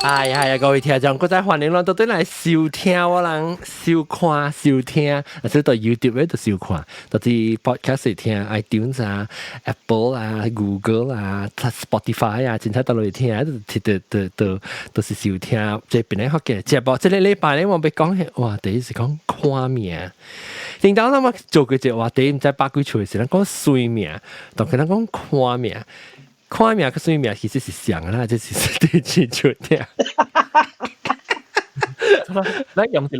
係係啊，各位聽眾，閣再歡迎咱倒轉來收聽我人收看收聽，啊，這到 YouTube 咧就收看，到佇 podcast 聽 iTunes 啊、Apple 啊、Google 啊、Spotify 啊，凊彩佗落去聽，都都都都是收聽。這邊咧福建節目，這个禮拜咧我欲講的話題是講看命。頂當咱我做過一個話題，毋知百幾歲時，咱講算命，當佢咱講看命。看命佮算命其實是像啦，這是對清楚聽。咱用一個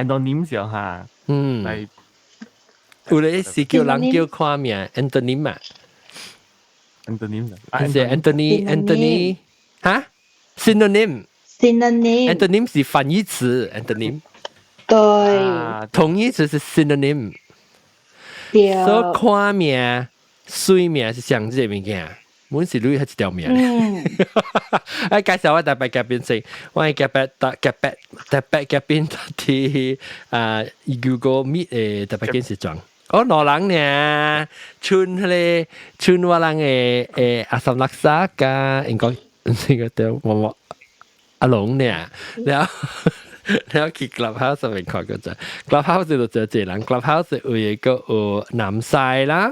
antonym 上哈，來有咧是叫人叫看命 antonym 啊，antonym 是 Anthony Anthony 哈，synonym synonym antonym 是反義詞 antonym 對，同義詞是 synonym。對，所以看命、算命是像這個物件，阮是你係一條命。哎，介紹我特別嘉賓先，我係特別特特別特別嘉賓佇啊 Google Meet 的特別電視裝。哦，兩人呢，剩彼个剩我人的阿三垃圾佮英國那個叫我我阿龍呢，然後然後去 Clubhouse 上面看過者，Clubhouse 就這濟人，Clubhouse 有一個有南西啦，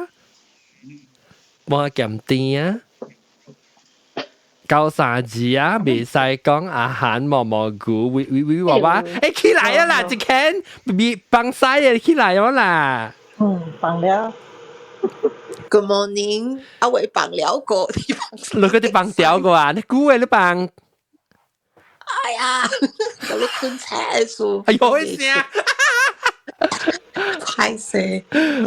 半鹹甜啊，93字啊，袂使講阿韓毛毛菇，威威威娃娃，欸起來啊啦，一間咪放屎啊，起來啊啦！嗯，放了。 Good morning，阿偉放了過，你放。你嗰啲放掉過啊？你估嘅你放？哎呀，有你困車數。哎呦，一聲。歹勢。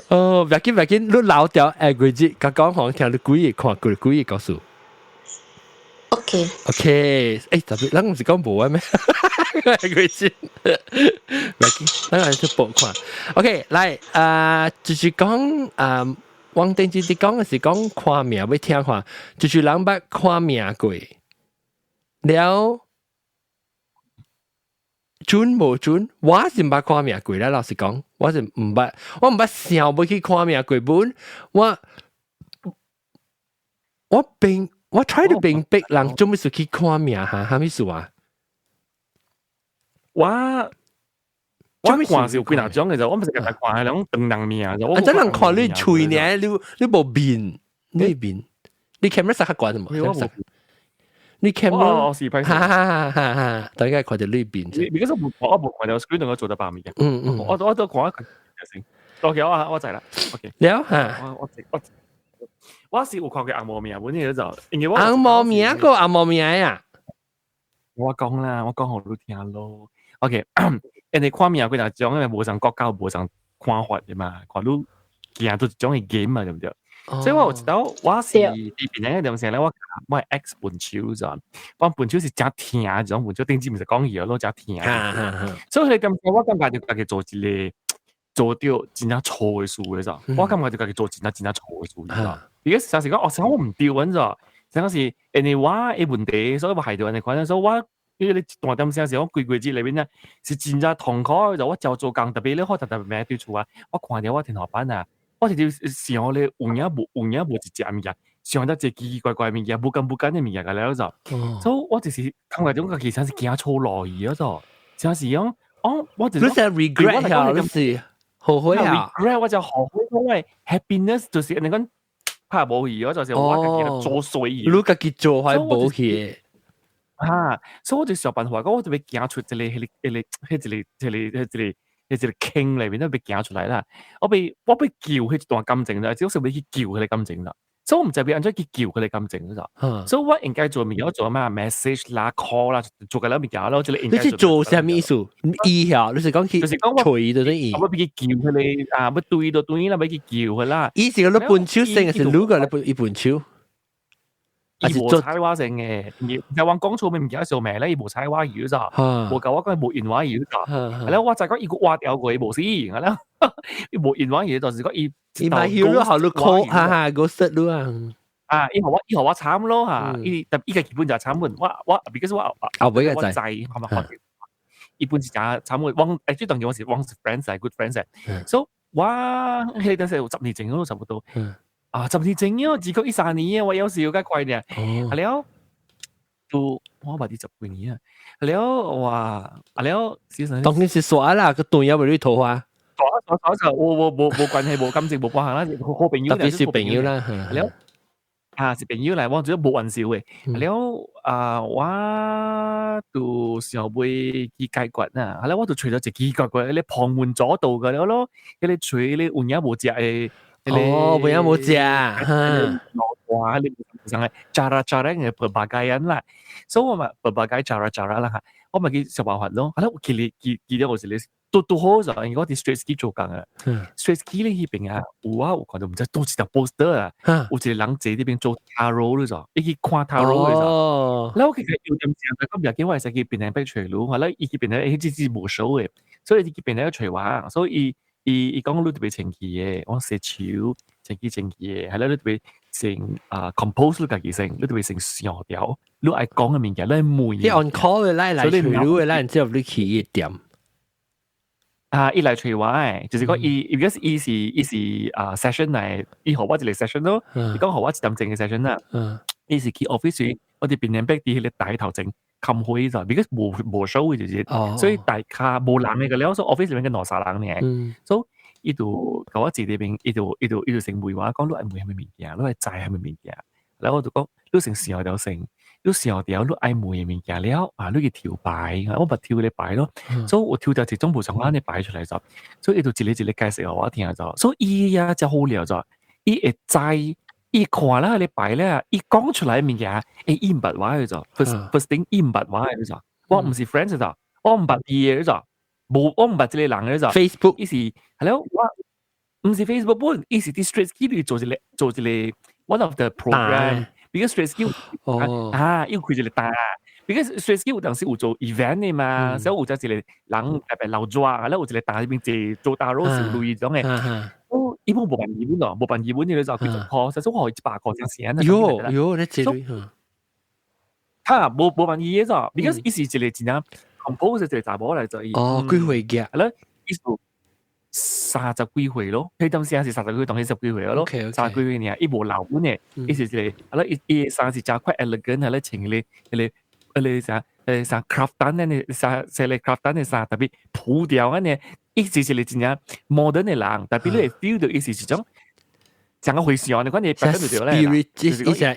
哦，袂緊袂緊，你留掉下個月，佮講好聽，你幾日看過幾日告訴。 OK。 OK，欸，特別，咱毋是講無啊咩？下個月，袂緊，咱來去報看。OK，來，啊，就是講啊，王定之佇講的是講看命，欲聽看，就是人捌看命過，了準無準？我是毋捌看命過啦，老實講，我是毋捌，我毋捌想欲去看命過本，我 try to 明白人做咩事去看命哈，啥物事啊？我看是有幾若種嘅就，我毋是共看係兩長人命。啊，這人看你喙呢，你無面，你面，你 camera 實較懸無？你 camera 哦，是拍，哈哈哈哈！大家看著你面。你而家我無看著 screen 我做得百面嘅。我都看一個先。OK，我知啦。OK。了哈。我是有看過紅毛命，本呢就因為我紅毛命個紅毛命啊！我講啦，我講予你聽咯。OK，因為看命幾若種，因為無仝國家無仝看法的嘛，看你行都一種的 game 嘛，對毋對？所以我有一道我是佇邊個點先咧，我 ex 分手咋，我分手是誠疼，這種分手頂次毋是講伊咯，誠疼。所以彼點我感覺就家己做一个做著真正錯的事的咋，我感覺就家己做真正真正錯的事，你知道？而家實是講哦，成我毋對阮咋，成是因為我的問題，所以我害著按呢款，所以我因為你一段點聲是我規過節內面呢，是真正痛苦，就我照做工，特別你我特特別對厝啊，我看著我天花板啊。我直接想咧，有影無一隻物件，想得一個奇奇怪怪物件，無共無共的物件個了就，所以我就是感覺種家己真是行錯路去咗，真是講，哦，我就你是 regret 啊，你是後悔啊？regret 我就後悔，我 happiness 就是你講拍無去，我就是我家己做衰。你家己做還無去？啊，所以我就想辦法，講我就欲行出這个、彼个、彼个、彼一个、彼个、彼一個。彼一个坑內面都欲行出來啦！我欲救彼一段感情啦，只是欲去救彼个感情啦。所以我毋知欲按怎去救彼个感情咋。所以我應該做物件，我做咩 message 啦、call 啦，做個了物件咯。這个應該你是做啥物意思？意下，你是講去就是講我隨就對意。我欲去救彼个啊，欲對就對啦，欲去救佢啦。伊是個你分手先，還是你個你分伊分手？伊無睬我先嘅，就我講錯物件上名咧，伊無睬我語咋，無共我講無應我語咋。係咧，我就講伊個挖掉過，無死，係咧，伊無應我語，就是講伊。伊嘛曉咯，予你 call，哈哈，ghost 你啊。啊，伊予我慘咯嚇，伊特伊個基本就慘本，我 because 我後尾個我知係咪？伊本是誠慘本，我最重要是我是 friends 係 good friends 係，所以我彼個陣時有10年前咯，差不多。啊，10年前喲，2013年我有時有較快呢。係了，都我捌你十幾年啊，了哇，啊了，事實當然是煞啦，個斷有咪你桃花，煞煞就我我無無關係，無感情，無關係啦，好朋友，特別是朋友啦，了啊是朋友嚟，我做無玩笑嘅，了啊我就想欲去解決啊，後來我就揣著一個奇怪怪，迄個旁門左道嘅了咯，彼個揣彼個有影無食的，哦，有影無食，哇！你上係 cara cara 嘅 pelbagaian 啦，所以我嘛 pelbagai cara cara 啦嚇，我咪去想辦法咯。啊，我記得記記得我是咧，拄拄好就因為我佇 Straits Quay 做工啊，Straits Quay 咧彼邊啊，有啊有看到毋知佗一條 poster 啊，有一個人坐佇邊做 tarot 咧就，伊去看 tarot 咧就，然後我其實有點正，但講唔要緊，我會使去檳城北揣路，後來伊去檳城，伊這是無熟嘅，所以伊去檳城揣我，所以伊伊伊講你特別清氣嘅，我洗手清氣清氣嘅，係啦，你特別先啊 compose 你家己先，你特別先想掉，你愛講嘅物件，你愛問。你 on call 嘅來來揣你嘅來，然之後你去伊店。啊，伊來揣我誒，就是講伊，because 伊是啊 session 來，伊予我一個 session 咯，伊講予我一點鐘嘅 session 啦。伊是去 office，我佇檳城北佇彼個台頭前開會咋，because 無無數嘅就是，所以大家無人嘅個了，所以 office 裡面個兩三人爾，所以伊就共我坐佇邊，伊就先問我講，你愛問啥物物件，你愛知啥物物件，然後我就講，你先想著先，你想著你愛問的物件了，啊，你去抽牌，我捌抽个牌咯，所以我抽著一種無相仝的牌出來就，所以伊就一個一個解釋予我聽就，所以伊也真好料就，伊會知。伊看啦，彼個牌咧，伊講出來的物件，欸，伊毋捌我的就，first thing，伊毋捌我的就，我毋是 friend 就，我毋捌伊的就，無我毋捌這個人的就 Facebook 伊是係咯，我毋是 Facebook 本，伊是佇 Straits Quay 裏做一個 one of the program，because Straits Quay 啊，伊有開一個單，because Straits Quay 有當時有做 event 的嘛，所以有只一個人特別老抓，然後有一個單佇邊坐做 tarot 是類種的。哦，伊本無辦日本咯，無辦日本你就幾十箍，實際我予100箍才成。喲喲，你這類，哈，無無辦伊個咋，because 伊是一個真正 compose 一個查某來做伊。哦，幾歲嘅？係咯，伊是三十幾歲咯，彼當時是三十幾歲，當時十幾歲咯，三十幾歲爾，伊無老本的，伊是一個，啊咯，伊伊衫是誠快 elegant，係咧穿彼個彼個彼個啥啥 craft 呢，啥啥個 craft 的衫，特別鋪掉按呢。伊是一個真正 modern 的人，特別你會 feel 到伊是一種像個回想，你看你白就對咧，就是伊伊看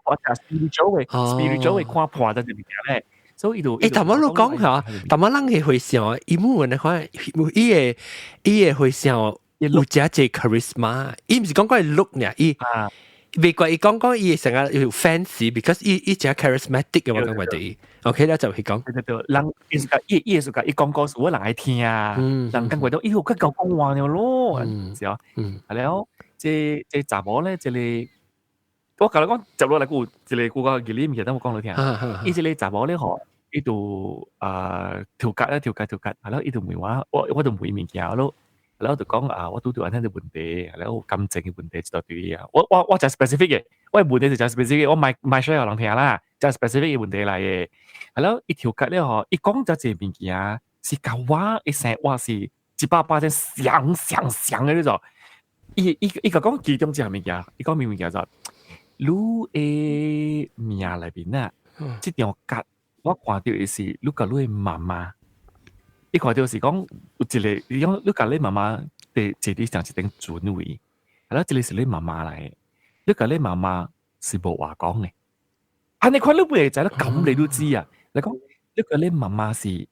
破就 spiritual 的，spiritual 的看破就物件咧，所以伊就欸，頭先你講嚇，頭先人嘅回想，伊冇人看，伊個回想有誠濟 charisma，伊毋是講講 look 爾，伊袂怪伊講講伊成日有 fancy，because 伊伊誠 charismatic 嘅，我感覺對。OK 咧就去講。對對對，人意思講伊伊意思講伊講故事，我人愛聽啊，人感覺到咦，佢夠講話了咯，是啊，係了，這這查某咧，這個我共你講，接落來有一個古個義理物件，等我講你聽。伊這個查某咧吼，伊就啊調節咧，調節調節，係咯，伊就問我，我我就問伊物件咯。然後就講啊，我拄著按呢個問題，然後感情的問題一大堆啊。我我我誠 specific 嘅，我的問題是誠 specific 嘅，我莫莫 share 予人聽啦，誠 specific 嘅問題來嘅。係咯，伊調節了吼，伊講這濟物件是共我的生活是100%相相相的那種。伊伊伊共講其中一項物件，伊講咩物件就，你的命內面啊，這張卡我看著的是你共你的媽媽。伊看著是講有一個，伊講你共你媽媽佇坐佇上一頂船位，係咯，這個是你媽媽來的，你共你媽媽是無話講的。按呢款你會知影，咁你都知啊？你講你共你媽媽是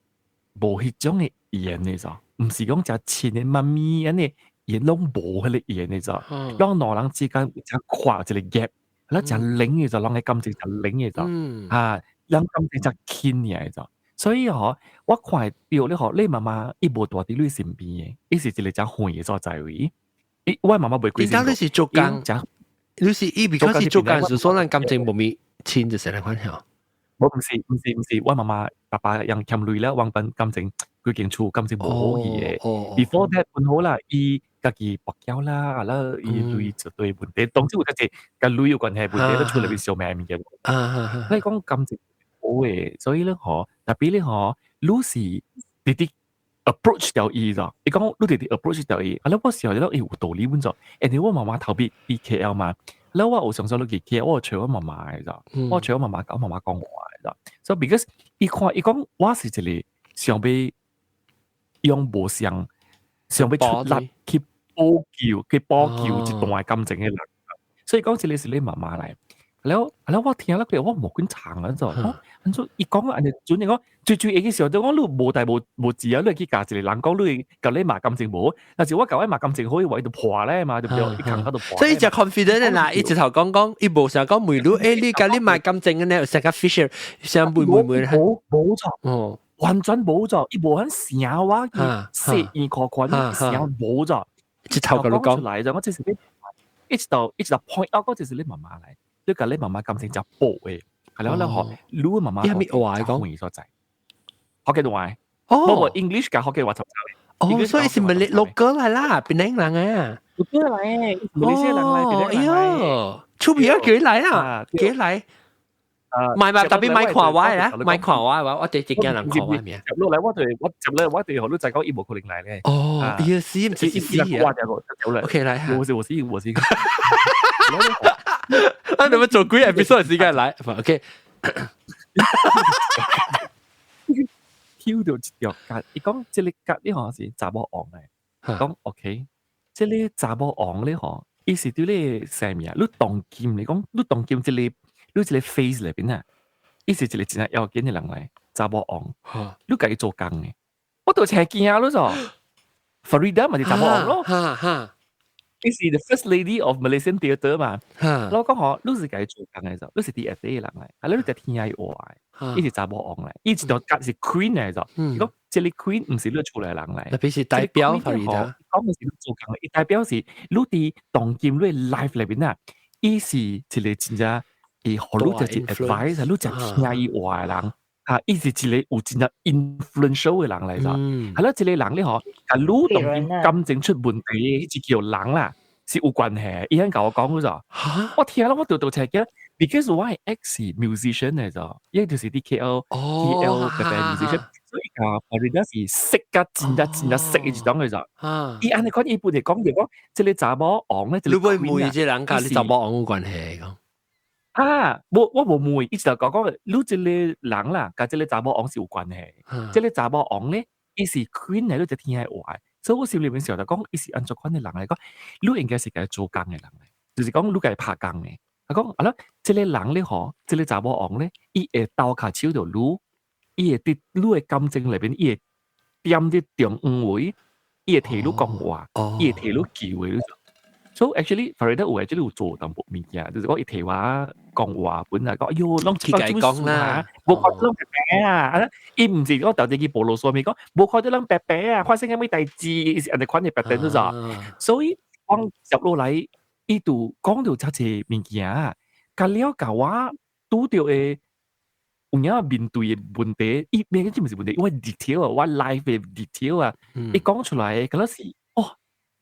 無彼種的緣的咋？毋是講誠親的媽咪按呢，緣攏無彼個緣的咋？攏兩人之間有誠闊一個 gap，係咯，誠冷的咋，人的感情誠冷的咋？啊，人感情誠輕的咋？所以吼，我看會著你吼，你媽媽伊無蹛佇你身邊的，伊是一個誠遠的所在位。伊我媽媽袂過身。你是做工，你是伊 because 是做工，是說咱感情無咪親就成來款曉。我毋是毋是毋是，我媽媽爸爸用欠鐳了，原本感情規間厝感情無好去的。Before that 本好啦，伊家己跋筊啦，啊啦，伊鐳一堆問題，當時有較濟佮鐳有關係問題，咧厝內面相罵物件。你講感情好的，所以咧吼，特別咧吼，你是直直 approach 著伊咋？伊講你直直 approach 著伊，啊，我時候覺得欸有道理本咗。因為我媽媽頭尾佇 KL 嘛， แล้ว我有常常都記起，我有揣我媽媽嘅咋，我揣我媽媽，我媽媽講話嘅咋。所以 because 伊看伊講我是一個想欲用無相，想欲出力去補救去補救一段感情嘅人。所以講這個是你媽媽來。แล้วแล้ว我聽了佢，我無管長啊，就，按怎伊講按呢準你講，最最會去想到講你無代無無志啊，你去共一個人講你共你媽感情無，但是我共我媽感情好，伊話伊就破咧嘛，對不對？伊空就破。所以就 confident 啦，伊直頭講講，伊無想講問你，欸，你共你媽感情嘅呢，成個 fisher，想問問問。無無錯，哦，完全無錯，伊無肯聲我，伊細耳可寬，聲無錯，直頭共你講出來就我這是你，一直到一直到 point out 講這是你媽媽來。你共你媽媽感情真薄嘅，係啦，你學你媽媽伊係咪話講所在？福建話，哦，無 English 共福建話雜雜。哦，所以是咪你 local 來啦？檳城人啊？ local 來，馬來西亞人來，哎喲，出邊啊，幾來啊？幾來？唔係唔係，特別莫看我啦，莫看我話，我第一驚人看我名。接落來我對我接落來我對予你知講伊無可能來咧。哦，伊死毋是死啊！OK 來，我是我是我是。啊！你們做幾 episode 時間來？OK。抽到一條卡，伊講這個卡你吼是查某王來，講 OK，這個查某王咧吼，伊是對你啥物啊？你當今嚟講，你當今這個你這個 phase 裏邊啊，伊是一個真要緊的人來，查某王，你共伊做工的，我都真驚咯，就 Farida 嘛是查某王咯。哈哈。伊是 the first lady of Malaysian theatre 嘛，我講吼，你是共伊做工的時候，你是佇下底的人來，啊，你就聽伊話，伊是查某王來，伊一條角是 queen 來咗，伊講這個 queen 毋是你厝內人來，特別是代表 Farida，講的是你做工的，伊代表是你佇當今你 life 裏邊啊，伊是一個真正會予你一個 advice，你真聽伊話的人。啊！伊是一個有真正 influential 的人來咗，係啦，這個人咧嗬，共你當今感情出問題，彼個人啦，是有關係。伊肯共我講咗，我聽了我就就赤驚，because 我的 ex 是 musician 來咗，伊就是佇 KL KL 嘅 musician，所以共 Farida 是識甲真正真正識的一種來咗。伊按呢款伊本來講就講，這個查某王咧，你會問這人共你查某王有關係講？啊，無我無問，伊就講講，你這個人啦，共這個查某王是有關係。這個查某王咧，伊是 queen 來，你就聽伊話。所以我心裏面想就講，伊是按怎款的人來講，你應該是共伊做工的人來，就是講你共伊拍工的。啊講，啊啦，這個人咧吼，這個查某王咧，伊會鬥跤手著你，伊會佇你的感情裏面，伊會踮佇中央位，伊會替你講話，伊會替你救的。So actually, Farida 有 actually 有做淡薄物件，就是講伊替我講話，本來講，哎喲，攏去共伊講啦，無看到攏白白啊！啊，伊毋是講特地去暴露說明講，無看到攏白白啊，發生啥物代誌，是按呢款的白燈就是。所以講接落來，伊就講到遮濟物件，甲了共我拄著的有影面對的問題，伊咩這毋是問題，因為 detail 啊，我 life 的 detail 啊，伊講出來，敢若是哦，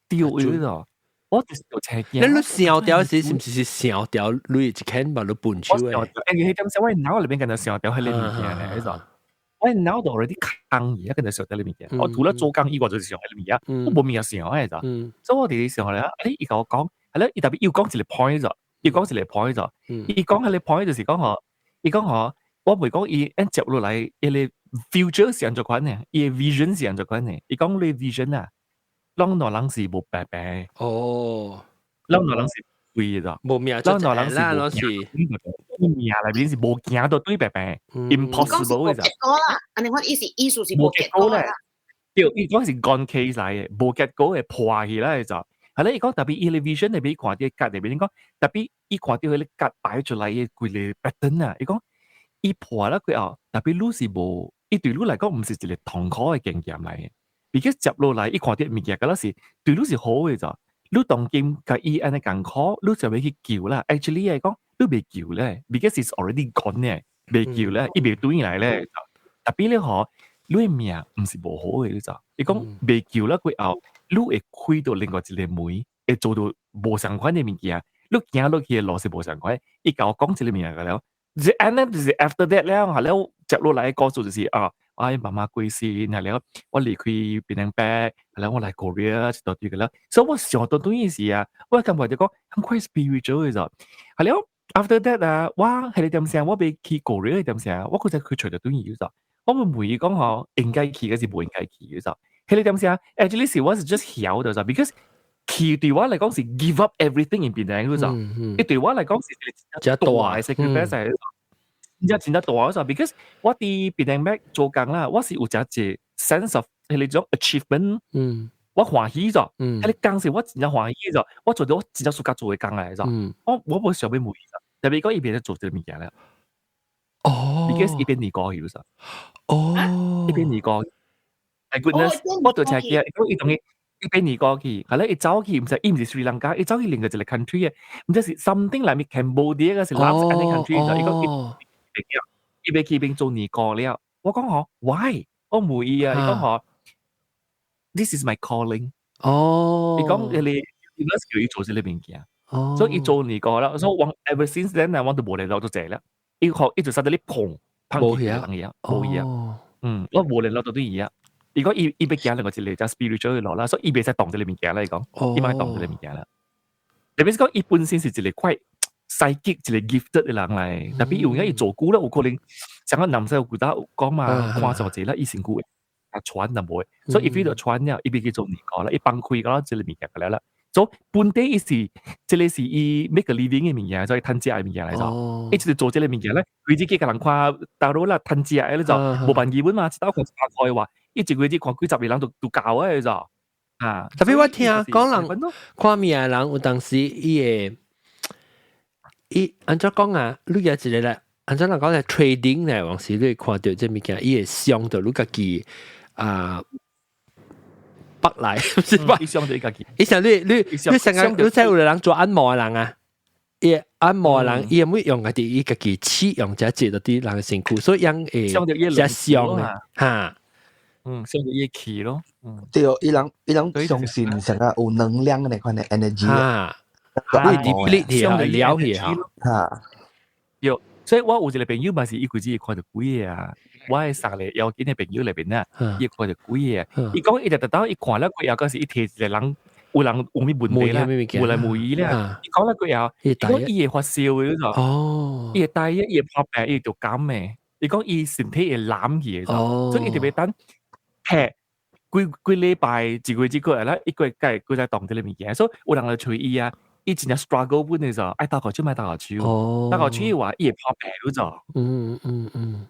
對的咯。我就是有青驚。你想著時是毋是是想著你一間嘛？你笨手的。誒，彼點時我腦裏面敢若想著彼个物件咧，彼種。我腦度 already 空去，敢若想著彼物件。我除了做工以外，就是想彼個物件，我無物件想的咋。所以我佇咧想咧，啊，你伊共我講，係咧，伊特別又講一個 point 咗，又講一個 point 咗。伊講彼個 point 就是講吼，伊講吼，我袂講伊按接落來，伊個 future 是按怎款呢？伊個 vision 是按怎款呢？伊講你 vision 啊。攏兩人是無白白。哦，攏兩人是對的。無命，攏兩人是無命，命內面是無行到對白白，impossible 的。結果啦，按呢款意思意思是無結果啦。對，伊講是 gone case 來的，無結果會破去啦，就係咧。伊講特別伊個 vision 內面看著格內面講，特別伊看著彼個格擺出來的規个 pattern 啊，伊講伊破了過後，特別你是無，伊對你來講毋是一個痛苦的經驗來的。because 接落來，伊看著物件，敢若是對你是好的咋？你當今共伊按呢艱苦，你就欲去救啦。Actually 來講，你袂救咧，because it's already gone 咧，袂救咧，伊袂轉來咧。特別咧吼，你的命毋是無好的，你知？伊講袂救了過後，你會開到另外一個門，會做到無相款的物件。你行落去的路是無相款。伊共我講這个物件了，就按呢就是 after that 了，後了接落來的故事就是啊，我媽媽過身，係了我離開檳城北，係了我來 Korea 一大堆個了，所以我想到對時啊，我感覺就講很 quite spiritual 嘅就，係了 after that 啊，我係你點聲，我欲去 Korea 點聲，我嗰陣佢除咗對就，我會問伊講吼，應該去還是無應該去嘅就，係你點聲，actually 是我是 just 曉的就，because 去對我嚟講是 give up everything in 檳城嗰就，伊對我嚟講是真大嘅 sacrifice 嚟。真正真正大嗰陣，because 我佇檳城北做工啦，我是有一個 sense of 彼種 achievement，我歡喜咗，彼個工是我真正歡喜咗，我做到我真正 suka 做的工來咗，我無想欲問伊咗，特別講伊變做這個物件了，because 伊變年過去咗，伊變年過，My goodness，我就聽見，伊同伊。伊變年過去，後來伊走去，毋是伊毋是斯里蘭卡，伊走去另外一個 country 嘅，毋知是 something like Cambodia 個是南斯 country 就伊講伊欲去邊做尼姑了。我講吼，why？我問伊啊，伊講吼，this is my calling。伊講你你叫伊做這個物件，所以伊做尼姑了。所以我 ever since then 我都無聯絡就濟了。伊學伊就實在咧碰碰起人嘢，無伊啊。嗯，我無聯絡到對伊啊。伊講伊伊欲行另外一個叫 spiritual 的路啦，所以伊袂使動這個物件啦。伊講，伊莫動這個物件啦。特別是講伊本身是一個快 psychic 一個 gifted 的人來，特別有影伊做久了，有可能像個南西有古早講嘛，看做者啦，伊身軀啊傳就無會，所以伊飛就傳了，伊欲去做尼姑啦，伊放開個這個物件個了啦。所以本底伊是這個是伊 make a living 的物件，所以趁食的物件來做，伊就是做這個物件咧，規日去共人看塔羅啦，趁食的咧就無辦基本嘛，一道看100塊話，伊一個月看幾十個人都都夠的就啊。特別我聽講人看命的人有當時伊會伊按怎講啊？你有一個咧，按怎人講咧？trading 咧，往時你會看著這物件，伊會傷著你家己啊。北來，是吧？伊傷著伊家己。伊想你你你成日你知有人做按摩的人啊？伊按摩的人，伊會用家己伊家己試用這這啲人的身軀，所以樣會遮傷啊，哈。嗯，傷著伊氣咯。嗯，對，伊人伊人相信成個有能量的款的 energy 哈，你 deplete 去了去哈。哈，有，所以我有一個朋友嘛是伊規日看著鬼啊。我的三個要緊的朋友內邊啊，伊看著鬼啊。伊講伊就特到伊看了過後，嗰時伊提一個人，有人有咩問題啦，有來問伊啦。伊講了過後，伊講伊會發燒的，伊會大熱，伊會破病，伊會著感的。伊講伊身體會藍去的，所以伊特別等劈幾幾禮拜，一個月一個月啦，一個月計佢才動這個物件。所以有人來揣伊啊，伊真正 struggle 本的時候，愛鬥個手莫鬥個手，鬥個手話伊會破病了就。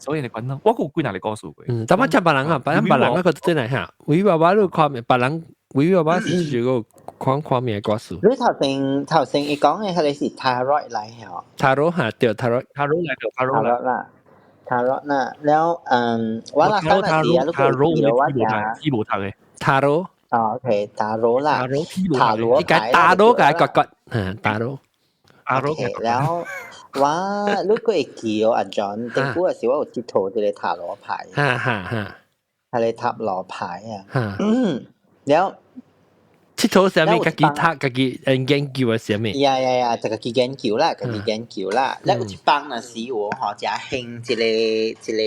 所以你講我有幾若個故事過。嗯，但我聽別人啊，別人別人嗰個真係嚇，維爸爸你看別人維爸爸是這個看看命故事。你頭先頭先伊講的彼個是 tarot 來吼？tarot 嚇，對 tarot。 tarot 來對 tarot 啦，tarot 啦，了嗯，我啦剛才是啊，你個我食無讀的 tarot。哦，OK，tarot 啦，塔羅牌，塔羅個骨骨，嗯，塔羅。塔羅。了。我你閣會記哦，阿 John，頂久時我有佚佗這個塔羅牌，哈哈哈，係個塔羅牌啊，嗯，了，佚佗啥物？家己讀，家己研究啊啥物？呀呀呀，就家己研究啦，家己研究啦。了有一擺若是有吼，誠興這個這個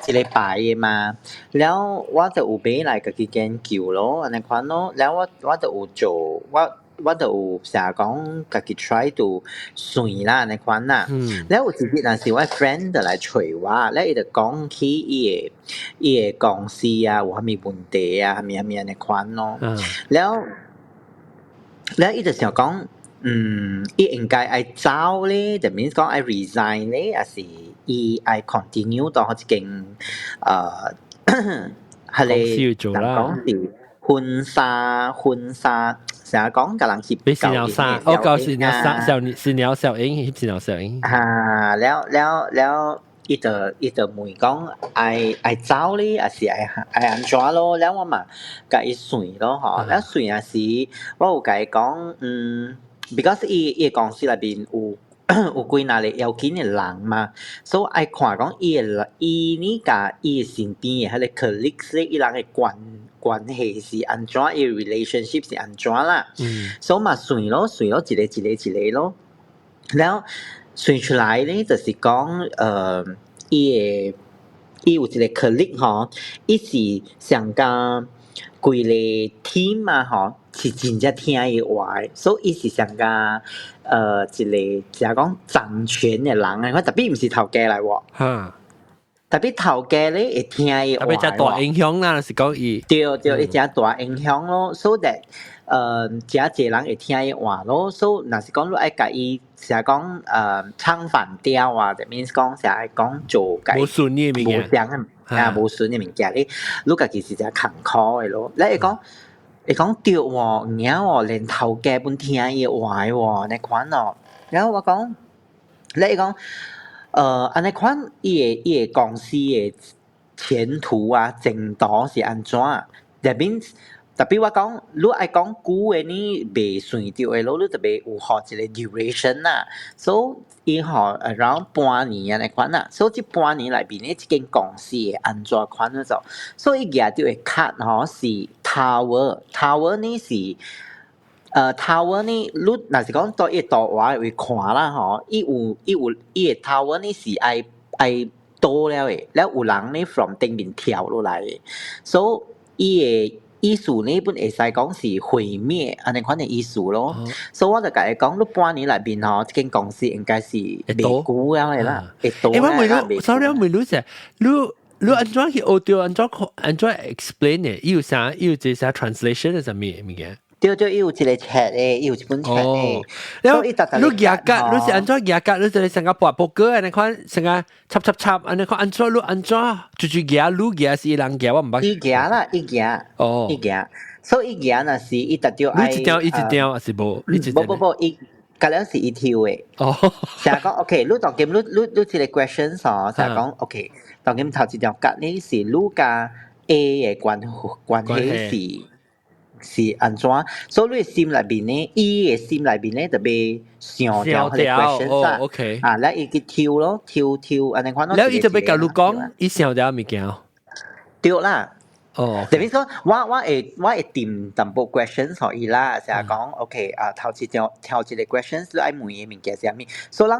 這個牌的嘛，了我就有買來家己研究咯，按呢款咯。了我我就有做，我。我就有成日講家己 try to 算啦，按呢款啦。了有一日若是我 friend 就來揣我，了伊就講起伊的伊的公司啊，有啥物問題啊，啥物啥物按呢款咯。了了伊就想講，嗯，伊應該愛走咧，就 means 講愛 resign 咧，抑是伊愛 continue 到彼間彼個人講是婚紗婚紗。成日講共人翕俾新娘衫，我講新娘衫，小新娘小英，翕新娘小英。啊，了了了，伊就伊就問講愛愛走咧，抑是愛愛按怎咯？了我嘛共伊算咯吼，了算也是我有共伊講，嗯，because 伊伊公司內面有有幾若個要緊的人嘛，所以愛看講伊的伊呢共伊身邊的彼個 colleagues 咧，伊人的關關係是按怎，伊 relationship 是按怎啦。所以嘛算咯，算咯，一個一個一個咯。了算出來咧，就是講，伊的伊有一個 colleague 吼，伊是上加規個 team 啊吼，是真正聽伊話的，所以伊是上加一個就講掌權的人啊，我 tapi 毋是頭家來喎。Tapi 頭家咧會聽伊話。 Tapi 真大影響啦，是講伊。對對，伊真大影響咯，so that 真濟人會聽伊話咯，所以若是講你愛共伊，成講唱反調啊，that means 講成日講做無順的物件，無相的啊，無順的物件，你家己是真艱苦的咯。你會講會講對喎，有影喎，連頭家本聽伊話的喎，按呢款咯。然後我講，你會講，按呢款伊的公司的前途啊，前途是按怎？That means tapi 我講，你愛講久的呢，袂算著的咯，你特別有予一個 duration 啦。所以伊予 around 半年按呢款啦。所以這半年內面呢，這間公司會按怎款嗰種？所以伊舉著的卡吼是 tower，tower 呢是tower 呢，你若是講對伊圖畫會看啦吼，伊有伊的 tower 呢是愛倒了的，了有人呢 from 頂面跳落來的，所以伊的意思呢本會使講是毀滅按呢款的意思咯。所以我就共伊講，你半年內面吼，這間公司應該是袂久了的啦，會倒欸，我了問你，sorry，我問你者，你按怎去學著按怎按怎 explain 的？伊有啥？伊有這啥 translation 的啥物物件？對對，伊有一個冊的，伊有一本冊的。了，你舉格，你是按怎舉格？你就是成個跋撲克按呢款，成個插插插按呢款，按怎你按怎？就舉，你舉是伊人舉，我毋捌。伊舉啦，伊舉。伊舉，所以伊舉若是伊特著愛。你一張伊一張還是無？無無無，伊隔了是伊抽的。成日講 OK，你當今你這個 question 吼，成日講 OK，當今頭一條格呢是你佮 A 的關係是按怎？所以你的心內面呢，伊的心內面呢，就欲想著彼個 question 啊。OK。啊，了伊去抽咯，抽抽按呢款咯。了伊就欲共你講，伊想著物件。對啦。哦。等於講，我會定淡薄 questions 予伊啦，成日講 OK 啊，頭一條頭一個 questions 你愛問的物件是啥物？所以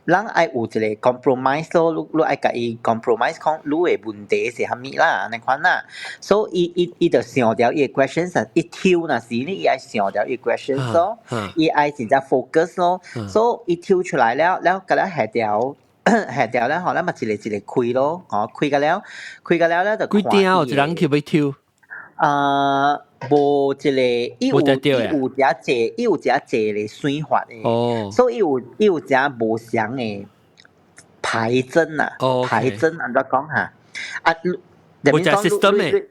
咱愛有一個 compromise 咯，你愛共伊 compromise 講你的問題是啥物啦，按呢款啦。所以伊就想著伊的 questions，伊抽若是呢，伊愛想著伊 questions 咯，伊愛真正 focus 咯。所以伊抽出來了，了共了下條下條了吼，咱嘛一個一個開咯，吼開甲了咧就幾點一人去欲抽？啊，無一個，伊有遮濟，伊有遮濟個選法的，所以伊有遮無相的牌陣啊，牌陣按怎講哈？啊，無隻 system 的，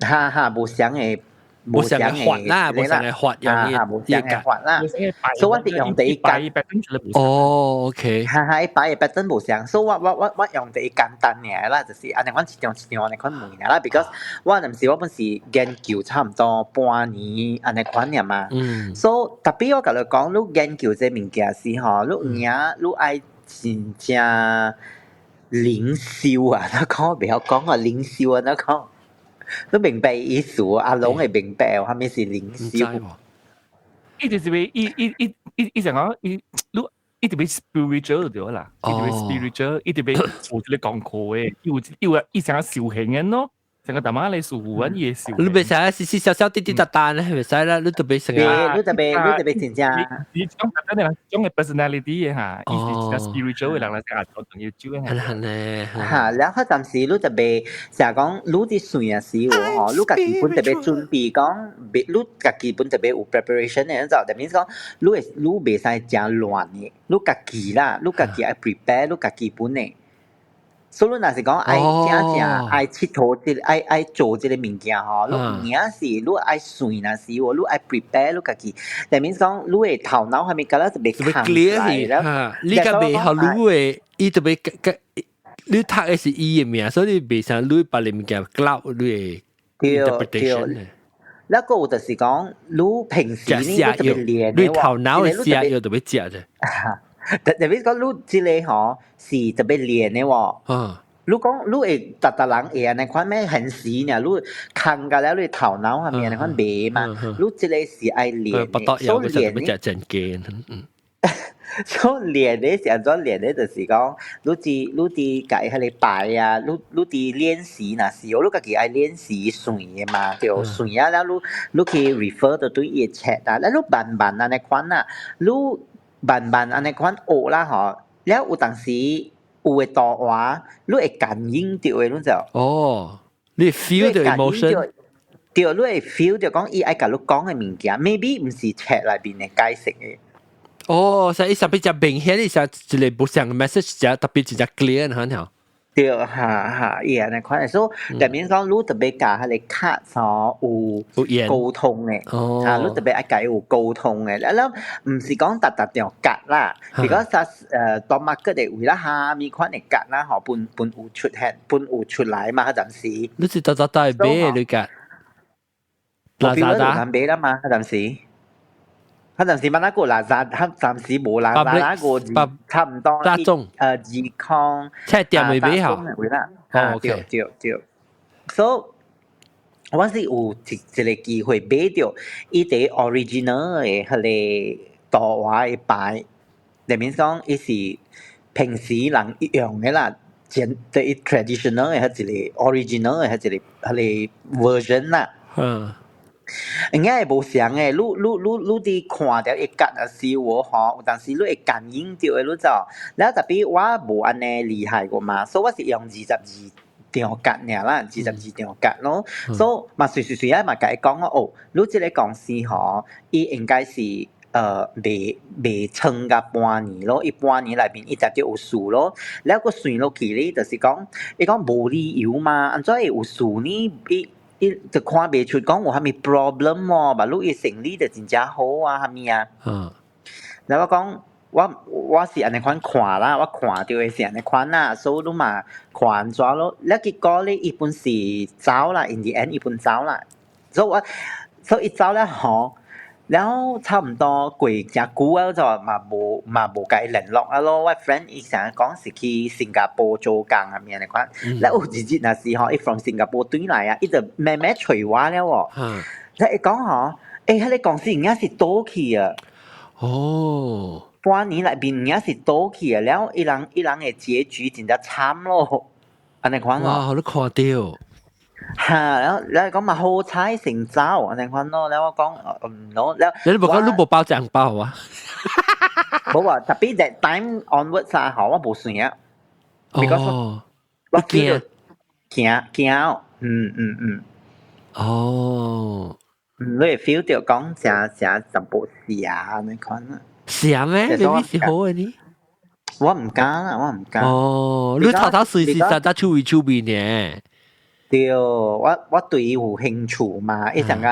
哈哈，無相的。無相的法啦，無相的法，用無相的法啦。所以我是用第一間。哦，OK。哈哈，伊擺的 pattern 無相，所以我用第一簡單爾啦，就是按呢款一張一張按呢款問啦，because 我毋是我本是研究差毋多半年按呢款爾嘛。所以 tapi 我共你講，你研究這物件時吼，你有影你愛真正靈修啊！我講我袂曉講啊，靈修啊，我講。你明白意思？阿龍會明白，啥物是靈修？伊就是欲伊想講伊你伊特別 spiritual 對啦，伊特別 spiritual，伊特別做這個功課的，伊有伊有伊想修行的咯。成個大媽嚟師傅，阮伊會修。你袂使細細小小滴滴答答咧，袂使啦，你特別成個。你特別真正。你講簡單種嘅 personality 的哈，伊是一個 spiritual 的人來講，重要少嘅。係咧。哈，然後暫時你特別成日講，你佇算嘅時候吼，你家己本特別準備講，你家己本特別有 preparation 的，就等於講，你會你袂使誠亂的，你家己啦，你家己愛 prepare，你家己本的。所以你若是講愛正正愛𨑨迌這愛做這個物件吼，你有影是你愛算若是喎，你愛 prepare 你家己，等於講你的頭腦係咪覺得特別空來了？你較袂好你的，伊特別個你讀的是伊的名，所以袂使你把你物件 cloud 你的 interpretation。那個有就是講，你平時你特別練你頭腦的寫藥特別食啫。特別講你這個吼是特別練的喎。你講你會逐逐人會按呢款咩現時呢？你空甲了你頭腦係咪按呢款袂嘛？你這個是愛練的，所以練呢。所以練的是按怎練的？就是講，你佇共伊彼个牌啊，你佇練習若是，你家己愛練習算的嘛，對，算啊，了你去 refer 到對伊的冊啊，了你慢慢按呢款啊，你慢慢按呢款學啦吼，了有當時有的圖畫，你會感應著的，你知無？哦，你 feel the emotion。對，你會 feel 著講伊愛共你講的物件，maybe 毋是冊內面的解釋的。哦，所以特別只明顯，伊是一個無相的 message，只特別真正 clear 很好。對，哈哈，伊按呢款，所以入面講你特別共彼个卡吼有溝通的，啊，你特別愛共伊有溝通的，了毋是講逐逐張卡啦，比如講啥當 market 的位啦，蝦米款的卡啦，吼，本本有出現，本有出來嘛，彼陣時。你是逐逐帶買你卡？拉薩達買啦嘛，彼陣時。彼陣時嘛那個拉薩，彼暫時無拉薩那個差唔多。大眾。二空。菜店會買好。啊，對對對。所以我是有一個機會買著伊佇 original 的彼個圖畫的牌，裡面講伊是平時人用的啦，前第 traditional 的彼一個 original 的彼一個 version 啦。應該會無相的，你佇看著伊角的時候吼，有當時你會感應著的，你知無？了 tapi 我無按呢厲害過嘛，所以我是用22張卡爾啦，二十二張卡咯。所以嘛隨隨隨啊嘛共伊講哦，你這個公司吼，伊應該是未撐甲半年咯，伊半年內面伊絕對有事咯。了閣算落去咧，就是講伊講無理由嘛，按怎會有事呢？伊伊就看袂出講有啥物 problem 哦，嘛你伊生理就真正好啊，啥物啊？了我講我是按呢款看啦，我看著的是按呢款啦，所以你嘛看按怎咯。了結果咧，伊本是走啦，in the end 伊本走啦，所以我所以伊走了吼，然後差唔多過誠久啊，就嘛無共伊聯絡啊咯。我 friend 伊成日講是去新加坡做工啊，物按呢款。了有一日若是吼，伊 from 新加坡轉來啊，伊就慢慢揣我了哦。了伊講吼，欸，彼個公司應該是倒去啊。半年內面應該是倒去啊，了伊人的結局真正慘咯，按呢款咯。哇，你看著。哈，然後講嘛好彩成走，按呢款咯，了我講咯，了。你無講你無包紅包啊？無啊，tapi that time onwards 啊，吼，我無算啊。哦。我驚。驚驚，嗯嗯嗯。你會 feel 著講誠誠淡薄邪按呢款啊。邪咩？你是好的呢？我毋敢啦，我毋敢。哦，你頭頭隨時實在手尾手尾呢？對，我對伊有興趣嘛，伊成個，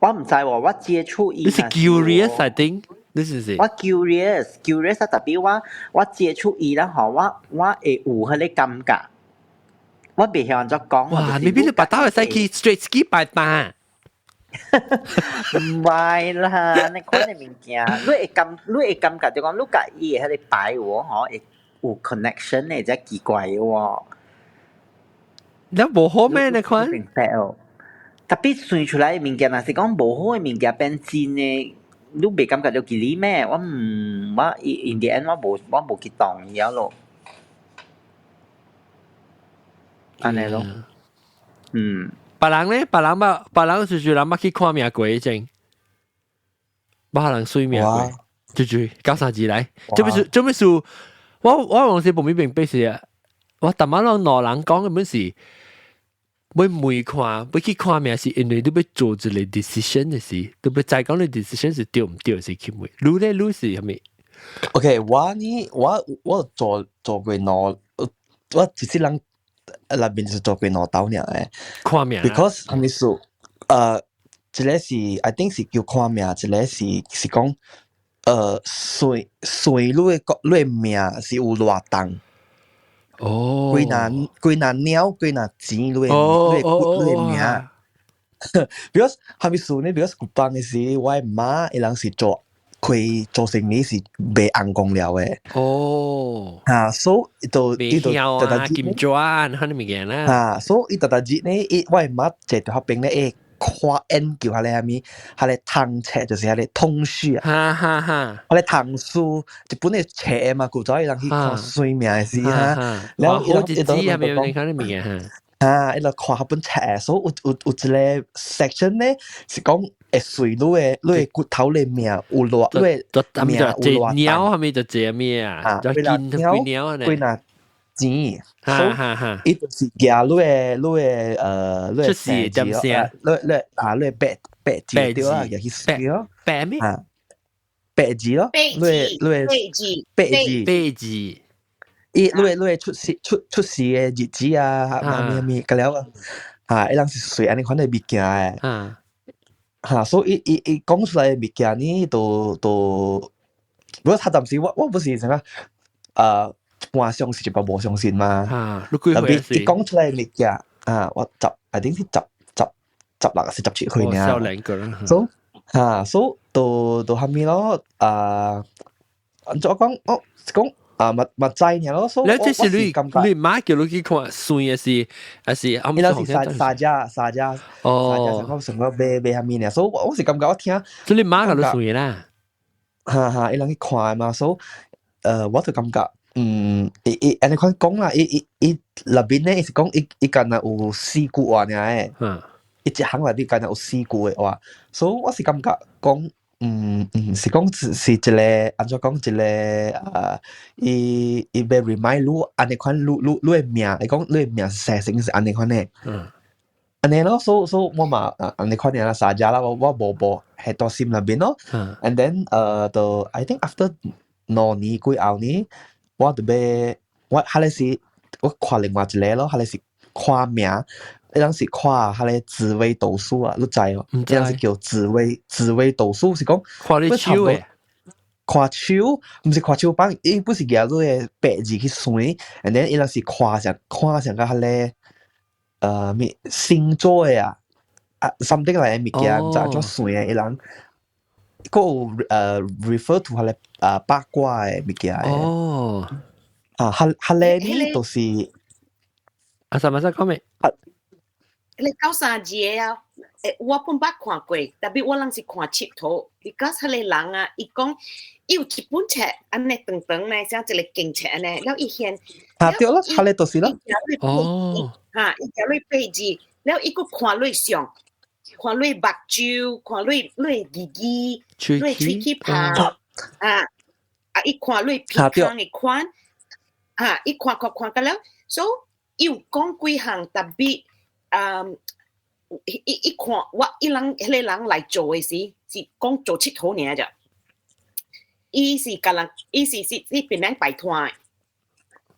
我毋知喎，我接觸伊。你是 curious，I think，你是是？我 curious，curious 啊，tapi 我接觸伊啦吼，我會有彼個感覺，我袂曉按怎講。哇，你邊你把刀會使去 straight skip 拜拜。毋係啦，你看的物件，你會感覺就講你共伊的彼個牌有吼，會有 connection 的，才奇怪的喎。你無好咩？你看？明白哦。tapi 算出來的物件，若是講無好的物件變真的，你袂感覺著距離咩？我毋，我 in the end 我無去動伊咯。按呢咯。嗯。別人咧，別人捌，別人就是人捌去看命過前，捌人算命過，就就九三字來，做咩事？做咩事？我往時無明白是啊，我逐擺攏兩人講的本是，欲問看，欲去看命是因為你欲做一個 decision 的時，你欲知講你 decision 是對毋對是去問。你咧，你是啥物？OK，我呢，我做過兩，我一世人內面是做過兩道爾的。看命，because 啥物事？一個是 I think 是叫看命，一個是講，算算你的命是有偌重。幾若鳥，幾若錢，你的命。because 啥物事呢？because 古枋的時，我的媽伊人是做開做生意是賣紅光料的。哈，所以伊就伊就逐逐金磚，彼物件啦。哈，所以伊逐逐日呢，伊我的媽坐佇彼邊咧，會看研究彼個啥物，彼個通冊就是彼個通書啊，哈哈哈，彼個通書一本的冊嘛，古早伊人去看算命的時哈，然後好日子係咪？你看啲物件哈？啊，伊就看彼本冊，所以有一個 section 咧是講會隨你的骨頭的命有偌，你的命有偌鳥係咪就這咩啊？就見幾鳥啊？幾若錢，哈哈哈！伊就是舉你的你的出世點聲，你啊你的八八字對啊，舉去算咯，八咩？啊，八字咯，你的八字，八字，八字。伊你的出世的日子啊，啥物物個了啊，啊，伊人是隨按呢款的物件的，哈，所以伊講出來的物件呢，都，不過他暫時我不是啥個，半相信一半無相信嘛，特別伊講出來的物件，啊，我十，I think 是十六還是17歲爾，少年個啦，所以，哈，所以都蝦米咯，啊，按怎講，哦，講。啊，嘛嘛知爾咯，所以你這是你媽叫你去看算的是，還是？伊那是三家三家哦，三家上個買買蝦米爾，所以我是感覺我聽，所以你媽叫你算啦，哈哈，伊人去看嘛，所以，我就感覺，嗯，伊伊按呢款講啦，伊伊伊內邊咧，伊是講伊伊敢若有四句話爾的，伊一行內面敢若有四句的話，所以我是感覺講。嗯嗯，是講是一個按怎講一個啊，伊伊欲 remind 你按呢款你的命，伊講你的命生成是按呢款的。按呢咯，所以我嘛按呢款爾啦，三家啦，我無係到心內邊咯。And then 就 I think after 2年過後呢，我就欲我彼個是我看另外一個咯，彼個是看命。伊人是看彼個紫微斗數啊，你知哦？伊人是叫紫微斗數，是講看你手的，看手，毋是看手板，伊不是舉你的八字去算，and then 伊人是看上看上個彼個物星座的啊，啊 something 來的物件，毋知按怎算的，伊人閣有refer to 彼個八卦的物件的。哦，啊，彼彼個呢，就是啊，啥物事講咩？你九三字的啊，我本捌看過，特別我攏是看佚佗，because 彼個人啊，伊講伊有一本冊按呢長長呢，像一個經冊按呢，了伊現啊對咯，彼個就是咯。哦，哈，伊舉你八字，了伊閣看你相，看你目睭，看你耳耳，你喙齒拍，啊啊，伊看你鼻孔的款，啊，伊看看看甲了，所以伊有講幾項特別。嗯，伊伊看我伊人彼個人來做的時，是講做𨑨迌爾咋。伊是共人，伊是是是別人擺攤的，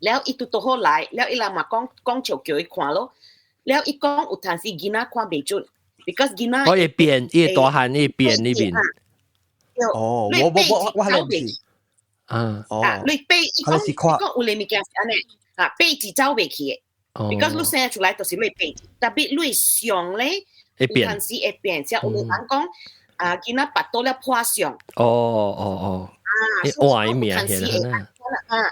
了伊拄拄好來，了伊人嘛講講笑叫伊看咯。了伊講有陣時囡仔看袂準，because 囡仔我會變，伊會大漢，伊會變呢邊。哦，我我係唔是。啊，哦，啊，你八伊講伊講有個物件是按呢，啊，八字走袂去的。because 你生出來就是你八字，特別你相咧，會變，有陣時會變，像有人講啊，囡仔腹肚了破相。哦哦哦。啊，換伊名起來啊，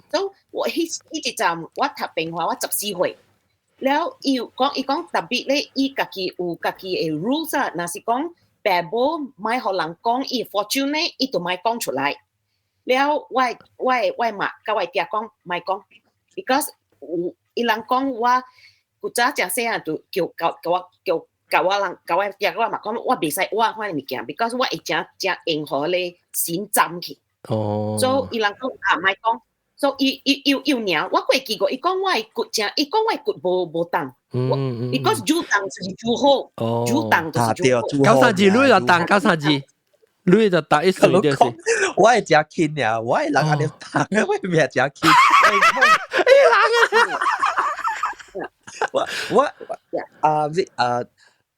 所以我彼一陣我讀平華，我14歲，了伊有講伊講特別咧，伊家己有家己的 rules 啊，若是講爸母莫予人講伊 fortune 咧，伊就莫講出來。了我媽佮我爹講莫講，because 有伊人講我古早誠細漢就叫教教我叫教我人教我爹我嘛講我袂使挖款物件，because 我會誠誠用予咧神針去。哦。所以伊人講啊，莫講。所以伊伊伊有爾，我過記過，伊講我的骨誠，伊講我的骨無無重。because 愈重就是愈好，愈重就是愈好。九三字，你就重九三字，你就重一歲就是。我會誠輕爾，我的人按呢重，我的命誠輕。伊人啊！我我啊唔是啊，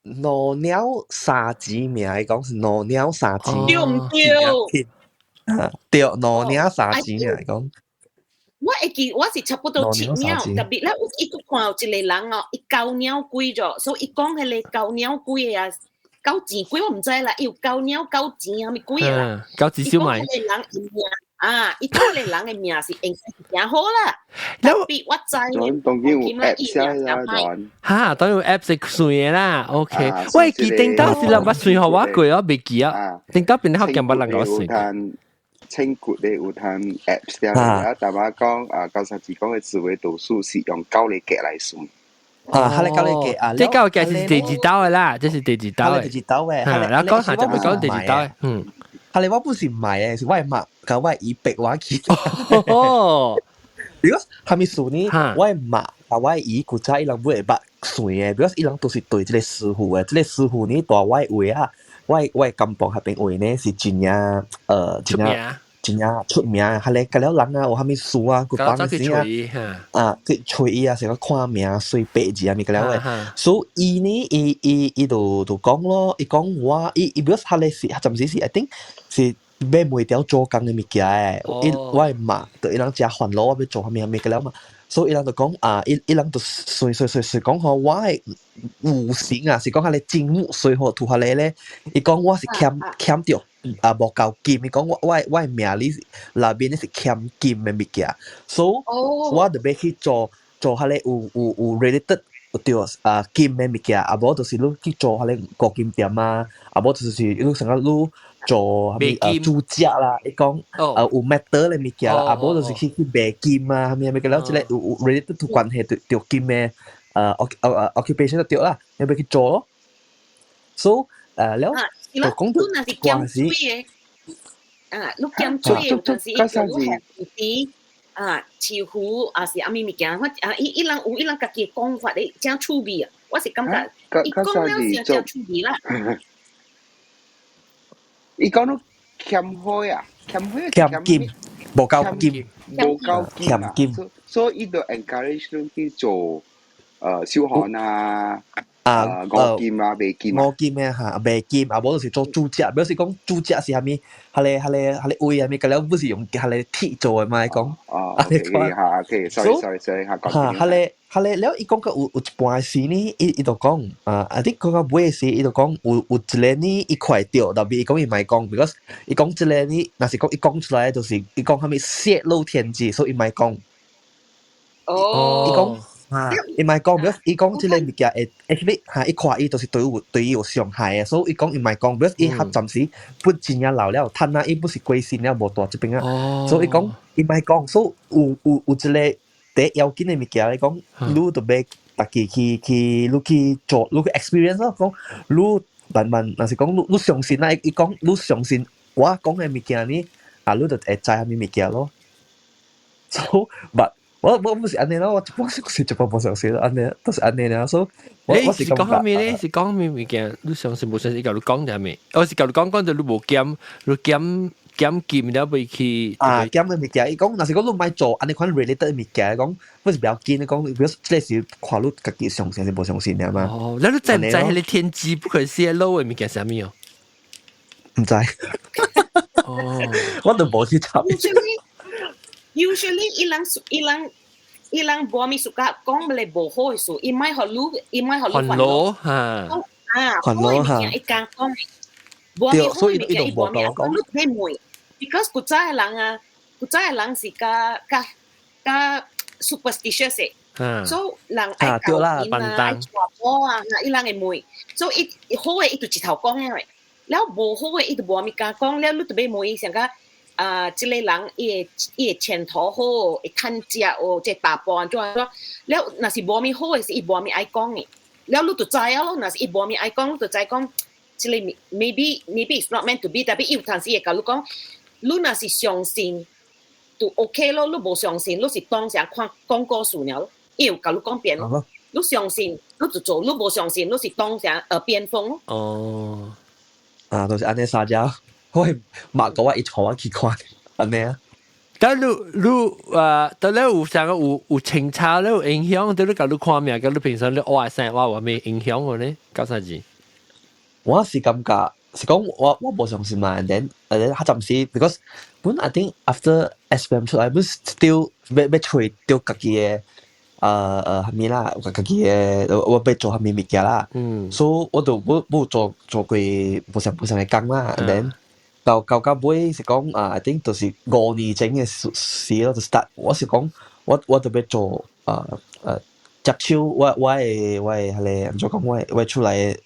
兩鳥三字名，伊講是兩鳥三字。對毋對？對，兩鳥三字名伊講。我會記，我是差不多七鳥，特別咧，有伊閣看有一個人哦，伊九鳥幾咗，所以伊講彼個九鳥幾個啊，九錢幾我毋知啦，伊有九鳥九錢啥物幾個啦。九錢燒賣。伊講彼個人伊命啊，伊講個人嘅命是應該是誠好啦。特別我知當然有 app 啦，當哈，當然有 app 是算嘅啦。OK，喂，記頂到是人捌算予我過，我袂記啊。頂到邊學見捌人共我算。清骨咧有通 apps 啦，但係講啊，九三字講嘅紫微斗數是用九個格來算。啊，哈你九個格啊，這九個格是第二道嘅啦，這是第二道嘅。第二道嘅，然後講下就會講第二道嘅，嗯。哈你我不是唔係嘅，是我的媽共我的姨逼我去。哦，如果蝦米事呢？我的媽共我的姨古早伊人會捌算嘅，because 伊人都是對這個師傅嘅，這個師傅呢，蹛我的位啊，我的甘榜彼邊位呢是真正真正真正出名，哈咧，甲了人啊有蝦米事啊，佢幫時啊，啊去揣伊啊，成個看命算八字啊，物個了嘅。所以伊呢，伊就講咯，伊講我，伊 because 哈咧是，暫時是，I think 是買袂掉做工嘅物件嘅。伊我的媽，就伊人誠煩惱，我欲做蝦米蝦米個了嘛。所以伊人就講啊，伊人就算算算算講吼，我的五行啊，是講彼个金木水火土彼个咧，伊講我是欠著啊無夠金，伊講我的命裡內面是欠金的物件，所以我就欲去做做彼個有 related 著啊金的物件，啊無就是你去做彼個五金店啊，啊無就是你成個你做啥物啊煮食啦，伊講啊有 metal 的物件啦，啊無就是去賣金啊，啥物啥物個了，這個有 related to 關係著金的occupation 就對啦，你欲去做咯。So 了就講到關係。啊，你減水的有陣時伊叫你學啲啊，似乎啊是啥物物件，我啊伊人有伊人家己的講法咧，誠趣味啊！我是感覺伊講了是誠趣味啦。伊講你欠火啊，欠火欠金，無夠金，無夠金欠金，所以伊就 encourage 你去做燒焊啊。啊，五金啊，賣金五金的哈，賣金啊，無就是做煮食，表示講煮食是啥物，彼个彼个彼个位啥物，個了不是用彼个鐵做的嘛？伊講，哦，哈，OK，sorry sorry sorry，哈，彼个彼个了，伊講過有一半時呢，伊就講啊，啊，你講到尾時，伊就講有一個呢，伊看會著，但是伊講伊莫講，because 伊講這個呢，若是講伊講出來，就是伊講啥物泄露天機，所以伊莫講。哦，伊講。伊莫講，because 伊講這個物件會，actually 哈，伊看伊就是對伊有傷害的，所以伊講伊莫講，because 伊較暫時本真正老了，趁啊，伊不是過身了，無蹛這邊啊，所以伊講伊莫講，所以有一個第一要緊的物件，伊講你就欲家己去你去做，你去 experience 咯，講你慢慢，若是講你相信啊，伊講你相信我講的物件呢，啊，你就會知啥物物件咯。So but 我毋是按呢咯，我是一般無相信按呢，都是按呢啦。所以我是講啥物咧？是講啥物物件？你相信無相信？伊共你講啥物？我是共你講講著你無減，你減減金了袂去。啊，減的物件，伊講若是講你莫做按呢款 related 的物件，講不是不要緊，講比如這是看你家己相信還是無相信爾嘛。哦，那你知毋知彼个天機不可泄露的物件啥物哦？毋知。哦，我都無去查。 Usually 伊人無物 suka 講咧無好的事，伊莫予你，伊莫予你煩惱哈。啊，好的物件伊敢講，無物好的物件伊無物講，你別問，because 古早的人啊，古早的人是較較較 superstitious 的，所以人愛教𪜶啊，愛娶某啊，伊人會問，所以伊好的伊就一頭講的，了無好的伊就無物敢講，了你就欲問伊上較。啊，這個人伊的前途好，會趁食哦，這大半怎怎，了若是無物好的是伊無物愛講的，了你就知影咯。若是伊無物愛講，你就知講，這個 maybe it's not meant to be，但係伊有陣時會共你講，你若是相信就 OK 咯，你無相信，你是當成看講故事爾咯，伊有共你講遍咯。你相信，你就做；你無相信，你是當成耳邊風咯。哦，啊，就是按呢撒嬌。我媽講我伊帶我去看，按呢啊。但你你啊，但你有啥個有清查你有影響？對你共你看命，共你平常你學生活有咩影響個呢？搞啥子？我是感覺是講我無相信嘛，and then 較暫時，because 本 I think after SPM 出來，本 still 欲揣著家己的啥物啦，家己的我欲做啥物物件啦。所以我就無做過無啥無啥的工啦，and then 到尾是講啊，I think 就是5年前嘅事咯，就 start 我是講我特別做接手我的彼個按怎講我的厝內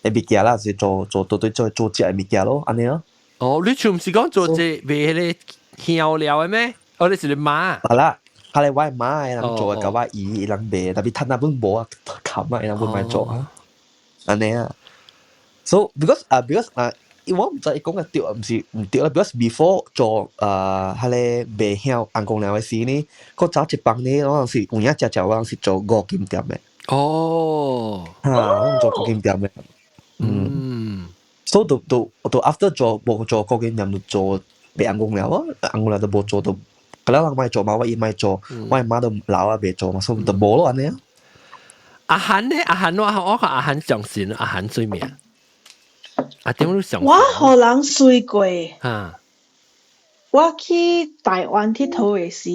的物件啦，是做做對對做做食的物件咯，按呢咯。哦，你厝毋是講做這賣彼個香料的咩？哦，你是你媽？係啦，係我的媽的人做的，佮我姨伊人賣，但是趁那本無啊，冚啊，伊人本賣做啊，按呢啊。So because 啊，because 啊，我毋知伊講的對毋是毋對啦。Because before 做彼個賣香紅公料的時呢，閣早一幫呢，我是有影食食，我是做五金店的。哈，我做五金店的。所以就 after 做無做五金店，就做賣紅公料咯。紅公料就無做，就可能人莫做嘛，我伊莫做，我媽都老啊，袂做嘛，所以就無咯按呢。阿韓呢？阿韓我看阿韓相信阿韓最名。啊，點你相信？我予人算過。我去台灣𨑨迌的時，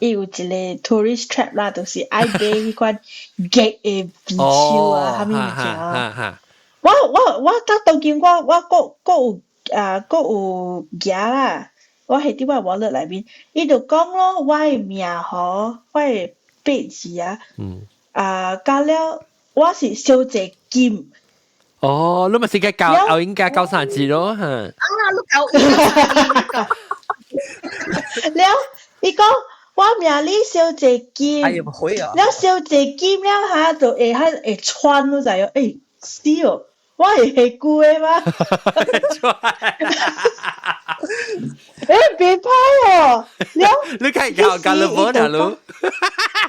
伊有一個 tourist trap 啦，就是愛買彼款夾的埤手啊，啥物物件。我到當今我閣有啊，閣有夾啦，我還佇我 wallet 內面，伊就講咯，我的名吼，我的八字啊，啊，加了我是傷濟金。哦，你咪是個教後應該教三字咯，嚇。啊，你教。了，伊講我命裡傷濟金，哎呀，會啊！了傷濟金了哈，就會較會穿，你知無？欸，死哦！我會下句的嗎？欸，別歹哦！了，你看教教你無啦，你？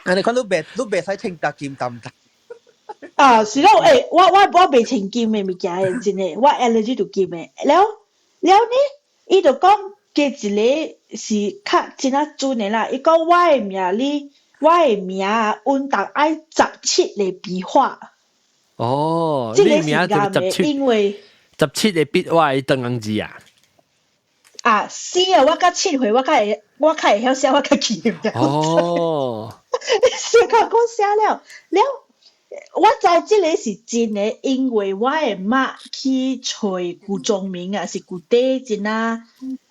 啊，你看你袂使穿搭金擔擔。啊，是咯，欸，我袂穿金的物件的，真的，我 allergy to 金的。了了呢，伊就講加一個是較真仔準的啦。伊講我的名裡，我的名運動愛17個筆畫。哦，這個是啱的，因為17個筆畫長紅字啊。啊，是啊，我到7歲，我較會曉寫，我較記得。哦，小可講寫了了，我知這個是真的，因為我的媽去揣舊宗明啊，是舊底真啊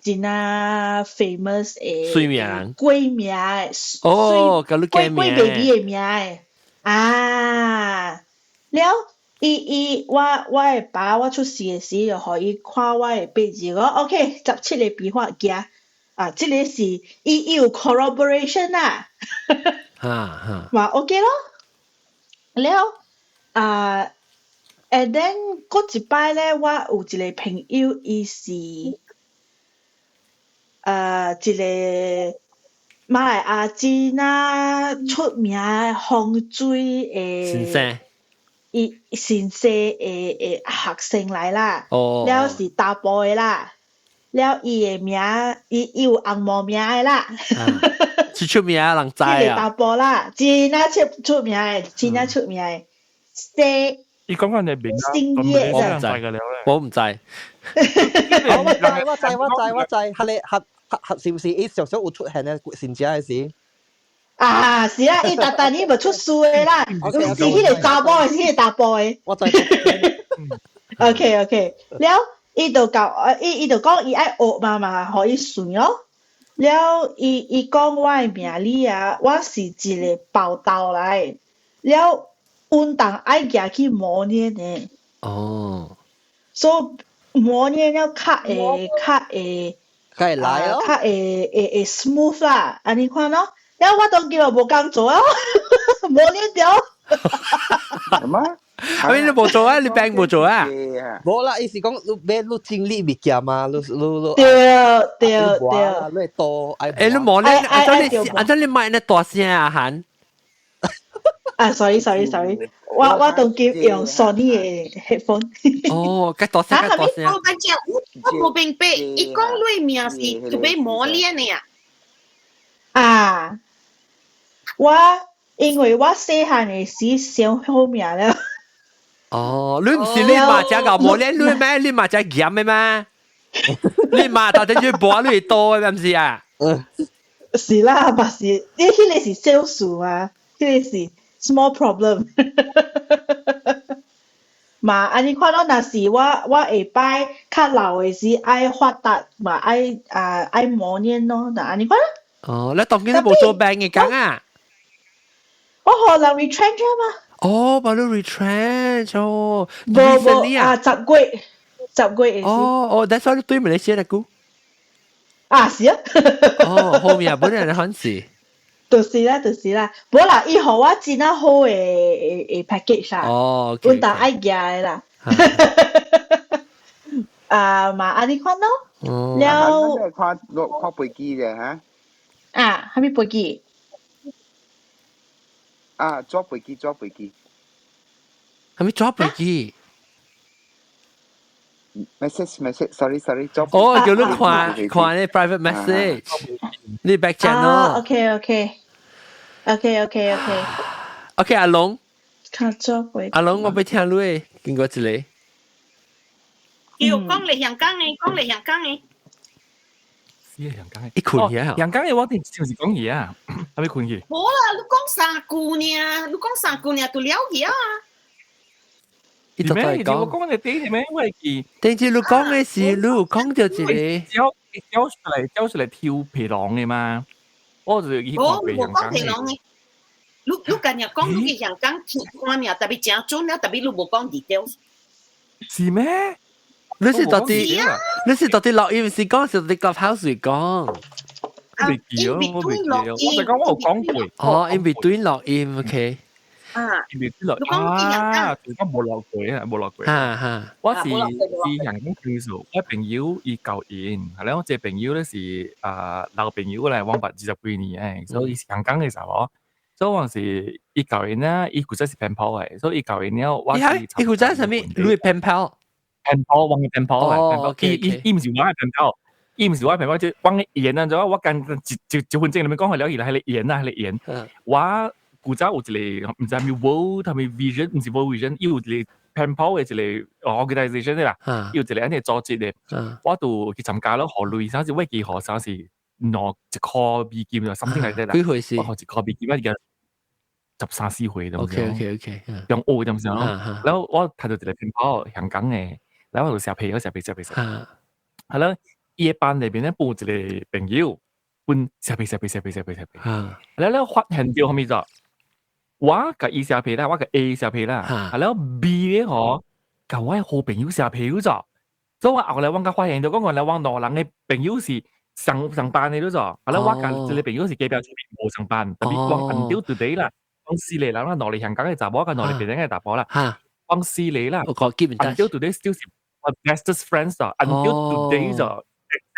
真啊 famous 的水名鬼名的，哦，鬼鬼 baby 的名的啊，了。伊我的爸我出世的時，就予伊看我的八字，講 OK，17個筆畫行，啊，這個是伊有 corroboration 啊，嘛 OK 咯。了啊，and then 過一擺咧，我有一個朋友，伊是一個馬來亞真啊出名風水的先生。伊先生的學生來啦，了是查埔的啦，了伊的名，伊有紅毛名的啦，是出名人知啊。伊個查埔啦，真啊出名的，真啊出名的。西，伊講緊你名啊，姓葉我唔知嘅了我唔知。我知我知我知我知，係你合合合是唔是？伊常常有出現的先知的時。啊，是啊，伊逐逐年無出書的啦，是彼個查某的，是彼個查埔的。我知。 OK OK，了，伊就教，伊就講伊愛學嘛嘛，予伊算咯。了，伊講我的命理啊，我是一個報道來，了，運動愛行去磨練的。所以磨練了較會較會，較會來咯，較會 smooth 啦，按呢款咯。了我當今無工做啊，磨練掉。什麼？阿你無做啊？你病無做啊？無啦，伊是講你買你經歷物件嘛，你對對對，你會多愛。欸，你磨練，按怎你麥那大聲啊？韓？啊，sorry sorry sorry，我當今用 Sony 的 headphone。哦，較大聲，較大聲。我感覺我無明白，伊講你名是特別磨練的啊。啊，我因為我細漢的時傷好命了。哦，你毋是你媽才𠢕磨練你咩？你媽才嚴的咩？你媽到底要磨你多的，毋是啊？是啦，嘛是，你彼個是小事嘛，彼個是 small problem。嘛，按呢款咯，若是我下擺較老的時愛發達，嘛愛啊愛磨練咯，若按呢款咯。哦，你當今都無做 bank 嘅工啊？我予人 retrench 嘛。哦，把你 retrench 哦。無無啊，10月10月。哦哦，that's why 你對馬來西亞嘅啊，是啊。哦，後面啊，本來係很是。就是啦，就是啦，無啦，伊予我真啊好的 package 啦。哦，阮當愛寄的啦。啊，嘛按呢款咯。哦。了。看看飛機嘅嚇。啊，啥物飛機？啊，坐飛機，坐飛機。啥物坐飛機？message message，sorry sorry，坐。哦，叫你看看你 private message，你 back channel。啊，OK OK。OK OK OK。 OK，阿龍。看坐飛。阿龍，我欲聽你，經過一個。叫講嚟香港的，講嚟香港的。是香港的。一困去啊！香港的我頂就是講嘢啊，還沒困去。無啦，你講三句爾，你講三句爾就了去啊。伊就在講。我講的頂咩？我會記。頂次你講的是你有講到一個。走走出來，走出來抽皮囊的嘛？我就去看皮囊。我無講皮囊的。你今日講你去香港看命，特別誠準啊，特別你無講 details。是咩？你是到底你是到底錄音是講是到底 Clubhouse 講？未記啊，我未記啊，我就講我有講過。哦，in between 錄音，OK。啊，in between 錄啊，就講無落過啊，無落過。哈哈，我是是香港聽數，我朋友伊教因，係咧，我這朋友咧是啊老朋友來，我捌20幾年誒，所以香港嘅時候，所以我是伊教𪜶咧，伊負責是 pen pal 嘅，所以伊教𪜶了，我是伊負責啥物？你 pen pal？ pen pal，我嘅 pen pal 哦，伊伊伊毋是我嘅 pen pal，伊毋是我嘅 pen pal，即我嘅言啊，就我跟一一分鐘裏面講開了，伊來係言啊，係言。我古早有一個毋知係咪 World，係咪 Vision，毋是 World Vision，伊有一個 pen pal 嘅一個 organisation 啦，伊有一個按呢組織嘅，我就去參加咯，予鐳，啥是我記予啥是2一箍美金就 something like that 啦。幾歲時？我予1箍美金，我而家13、14歲咁。 用學咁樣咯。然後我睇到一個 pen pal 香港嘅，然後我就寫皮，我寫皮寫皮寫。係啦，伊個班裏邊咧，有一個朋友，分寫皮寫皮寫皮寫皮寫皮。然後咧發現到後面就，我共伊寫皮啦，我共 A 寫皮啦，係了 B 咧嗬，共我好朋友寫皮咗。所以我後來我才發現到，講原來我兩人嘅朋友是上上班的咗。係啦，我共一個朋友是隔壁無上班，特別我 until today 啦，講四個人啦，兩個香港嘅查某，共兩個別人嘅查某啦，講四個啦，我講 keep in touch。 until today still 是我 bestest friends 啊，until today 就。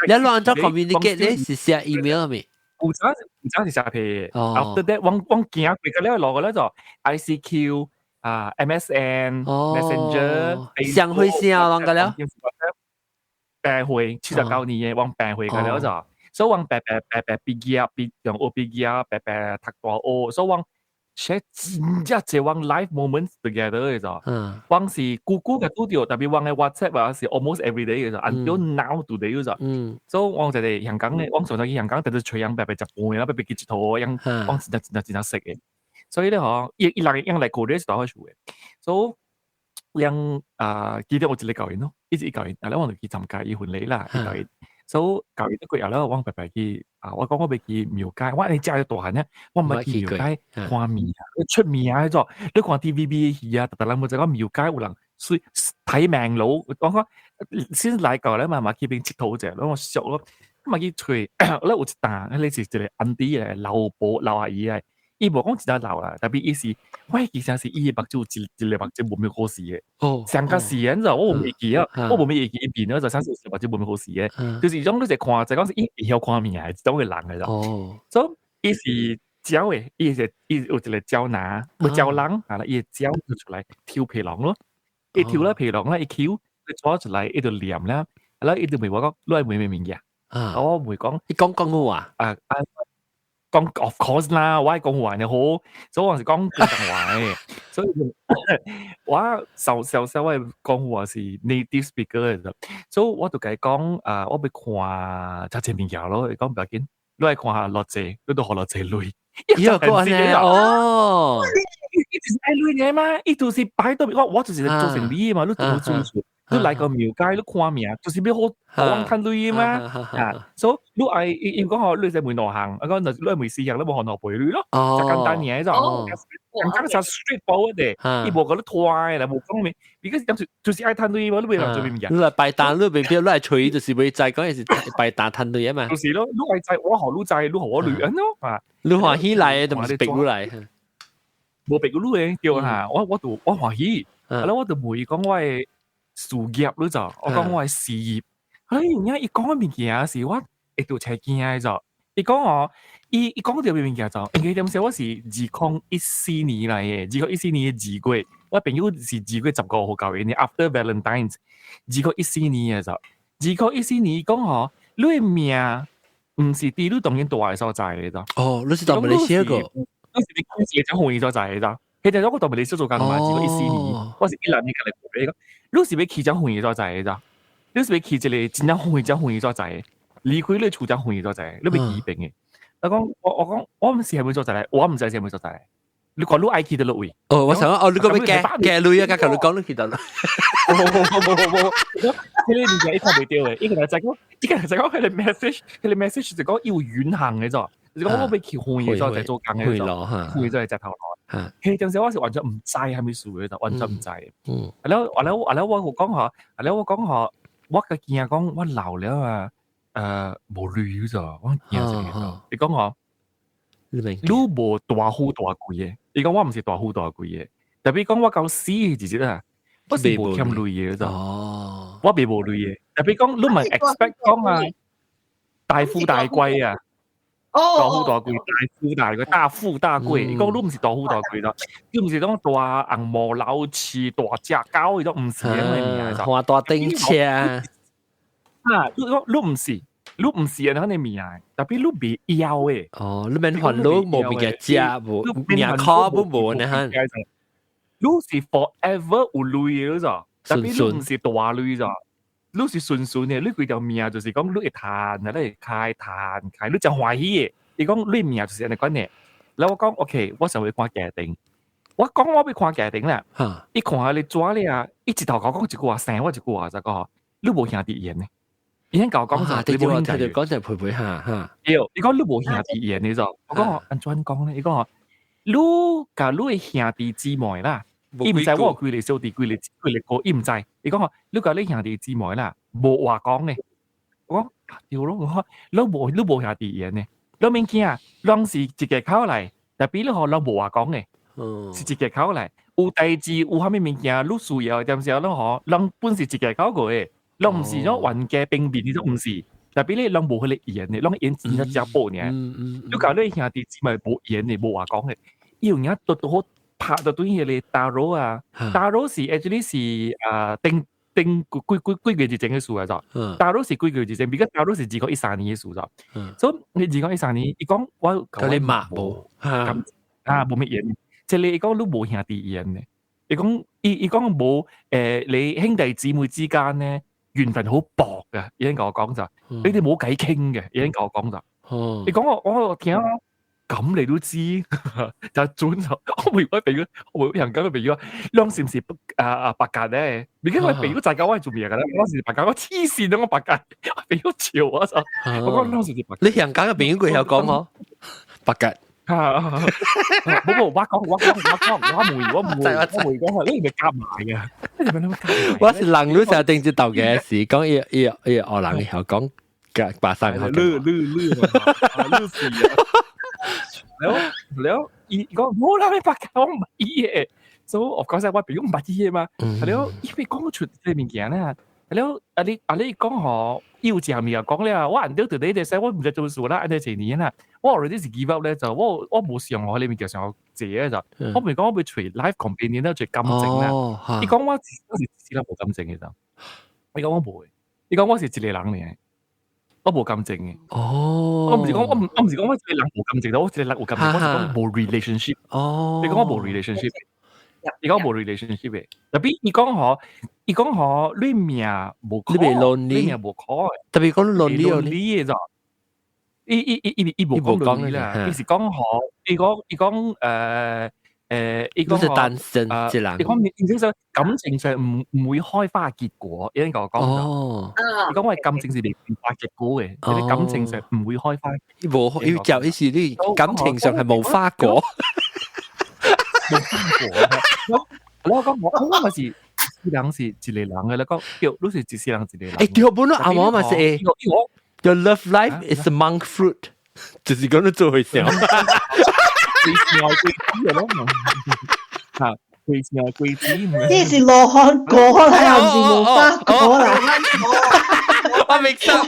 你兩種 communicate 咧是寫 email 咪？有陣有陣是寫皮，after that 我我行過個了落個咧就 ICQ 啊 MSN Messenger，上會線啷個了？病會79年嘅，往病會個了就，所以往白白白白畢業，畢用學畢業，白白讀大學，所以往寫真正濟往 life moments together 嘅就，往是久久嘅拄著，特別往嘅 WhatsApp 啊是 almost every day 嘅就，until now today 就，所以我就係香港嘅，我上次去香港特別隨人白白食飯啦，白白去佚佗，樣我真正真正真正識嘅，所以咧嗬，伊伊人樣來過咧是大好處嘅，所以樣啊記得我一個教員咯，一直教員，啊咧我就去參加伊婚禮啦，伊教員。所以教完一個月了，我白白去啊！我講我欲去廟街，我你食咗大漢呢，我毋捌去廟街看名啊，出名啊，迄種你看 TVB 戲啊，逐逐人無知講廟街有人水睇命佬，我講先來到咧嘛嘛去邊𨑨迌者，我熟咯，嘛去揣，咧有一檔，彼個是一個 auntie 來，老婆老阿姨來，伊無講真正老啦，特別伊是，我其實是伊的目睭一一個目睭無咩好勢的，上較細個，你知我無會記啊，我無咩會記伊面，就相信目睭無咩好勢的，就是種你一看就講是伊會曉看物件，這種的人來咯。所以伊是鳥的，伊是伊有一個鳥拿，無鳥人，啊啦，伊會鳥就出來抽皮囊咯，伊抽了皮囊啦，伊抽，伊抓出來，伊就念啦，啊啦，伊就問我講，你愛問咩物件？我問講，你講廣東話啊啊！講 of course 啦，我係講話你好，所以我是講廣東話嘅，所以我少少少我講話是 native speaker 嘅，所以我就共伊講啊，我欲看這這物件咯，伊講不要緊，你愛看偌濟，你都予偌濟鐳。伊有講呢，哦，伊就是愛鐳嘅嘛，伊就是擺到我就是做生意嘛，你做做做，你來個廟街，你看命，就是欲好講趁鐳嘛，啊，所以你愛伊伊講吼，你使問兩項，啊講你愛問四項，你無予兩倍鐳咯，就簡單爾就，咁講就 straightforward 的，伊無講你拖的啦，無講咩，because 就是愛趁鐳嘛，你袂人做物件。你來擺單，你袂必你來揣，就是袂知講是擺單趁鐳啊嘛。就是咯，你愛知我予你知，你予我鐳咯，啊，你歡喜來的，就毋是逼你來。無逼你的對哈，我就我歡喜，啊，我就問伊講我的事業你就，我講我的事業，啊，有影伊講的物件是我會拄才驚的就，伊講哦，伊講著物件就，因為點說我是2014年來的，2014年的2月，我朋友是2月15號交的，After Valentine's，2014年的就，2014年講吼，你的命毋是佇你當今蹛的所在的就。哦，你是佇馬來西亞個？你是你講遠所在的就。彼陣我佇馬來西亞做工嘛，2014年，我是16年過來過。你是欲去遮遠所在的就，你是欲去一個真正遠、真遠所在的，離開你厝遮遠所在，你欲去彼邊的。我講我講我毋是啥物所在來，我毋知啥物所在。你講你愛去佗位？哦，我想講哦，你講欲寄寄鐳啊，佮你講你去佗。無無無無無，彼个物件伊看袂著的，伊個就講，伊個就講彼个 message，彼个 message 就講伊有遠行的咋，就是講我欲去遠的所在做工的咋，遠所在頭路。彼當時我是完全毋知啥物事的，完全毋知。啊了啊了啊了，我有講吼，啊了我講吼，我較驚講我老了啊，無鐳咋，我驚這個。伊講吼，你無大富大貴的，伊講我毋是大富大貴的，特別講我到死的時陣啊，我是無欠鐳的咋，我袂無鐳的。特別講你毋 expect 講啊，大富大貴啊，大富大貴，大富大貴，大富大貴。伊講你毋是大富大貴咯，你毋是講大紅毛老鼠、大隻狗，伊都毋是咁的物件。換大頂車。啊，你講你毋是。你毋是按呢物件，特別你袂枵的。哦，你免煩惱無物件食，無命苦不無呢哈。你是 forever 有鐳的咋？特別你毋是大鐳咋？你是順順的，你規條命就是講你會趁，你會開趁開，你真歡喜的。伊講你命就是按呢款的。然後我講 OK，我想欲看家庭。我講我欲看家庭啦。伊看下你紙咧啊，伊一頭共我講一句話，生我一句話就講，你無兄弟緣呢？伊先共我講就，你無兄弟緣。講就陪陪下嚇。對，伊講你無兄弟緣你就，我講按怎講咧？伊講你佮你的兄弟姊妹啦，伊毋知我有幾个小弟，幾个哥，伊毋知。伊講你佮你兄弟姊妹啦，無話講咧。我講對咯，我講你無兄弟緣呢，你免驚，攏是一個口來，特別你予攏無話講的，是一個口來。有代誌有啥物物件，你需要點時候，你予攏本是一個口過的。攏毋是種冤家兵變，呢種毋是，特別你攏無彼個緣的，攏緣真正真薄爾。你共你兄弟姊妹無緣的，無話講的，伊有影拄拄好拍著對彼个 tarot 啊，tarot 是 actually 是啊頂頂幾幾幾幾個月前的事來咗。tarot 是幾個月前，比較 tarot 是2013年的事咗。所以你2013年，伊講我佮你嘛無啊無乜緣，這個伊講你無兄弟緣的，伊講伊講無你兄弟姊妹之間呢，緣分好薄㗎，已經共我講就，你哋冇偈傾嘅，已經共我講就。你講我聽咁你都知，就準就我未我朋友，我人講個朋友，兩是唔是啊啊白鴿咧？而家我朋友在教我做咩㗎咧？我是白鴿，我黐線啊！我白鴿，我朋友笑我就，我講兩是白。你香港嘅朋友佢有講嗬？白鴿。冇冇，我講我唔我唔我唔講，你係咪夾埋嘅？你係咪夾埋？我是人，你成日定住頭嘅事，講伊伊伊學人以後講嘅白生。你你你你是啊！了了，伊講冇啦，你白鴿我唔係嘅，所以我講實我朋友唔捌伊嘅嘛。了，伊會講出這個物件咧。了，啊你講吼，伊有食物啊講了，我按著佇咧個使，我毋知做事啦，按呢一年啦，我 already 是 give up 咧，就我無想我彼物件想這個就，我毋是講我欲揣 life companion 咧，揣感情啦。伊講我我是是啦無感情的就，伊講我無的，伊講我是一個人爾，我無感情的。我毋是講我一個人無感情，我一個人有感情，我是講無 relationship。伊講我無 relationship。伊講無 relationship 的，特別伊講吼，伊講吼，你命無可，你袂 lonely，你命無可，特別講 lonely lonely 的咋？伊伊伊伊伊無講 lonely 啦，伊是講吼，伊講伊講伊講是單身一人。伊講認真感情上唔會開花結果，伊講講。哦。伊講我係感情是未開花結果嘅，你感情上唔會開花。無，要就意思你感情上係無花果。無花果。我講我咪是人是一個人嘅，你講叫你是一世人一個人。對，本來阿媽嘛是 Your love life is a monk fruit，就是講你做回想。鬼子鬼子咯，嚇，鬼子鬼子。呢是羅漢果啦，唔是無花果啦。我 mix up，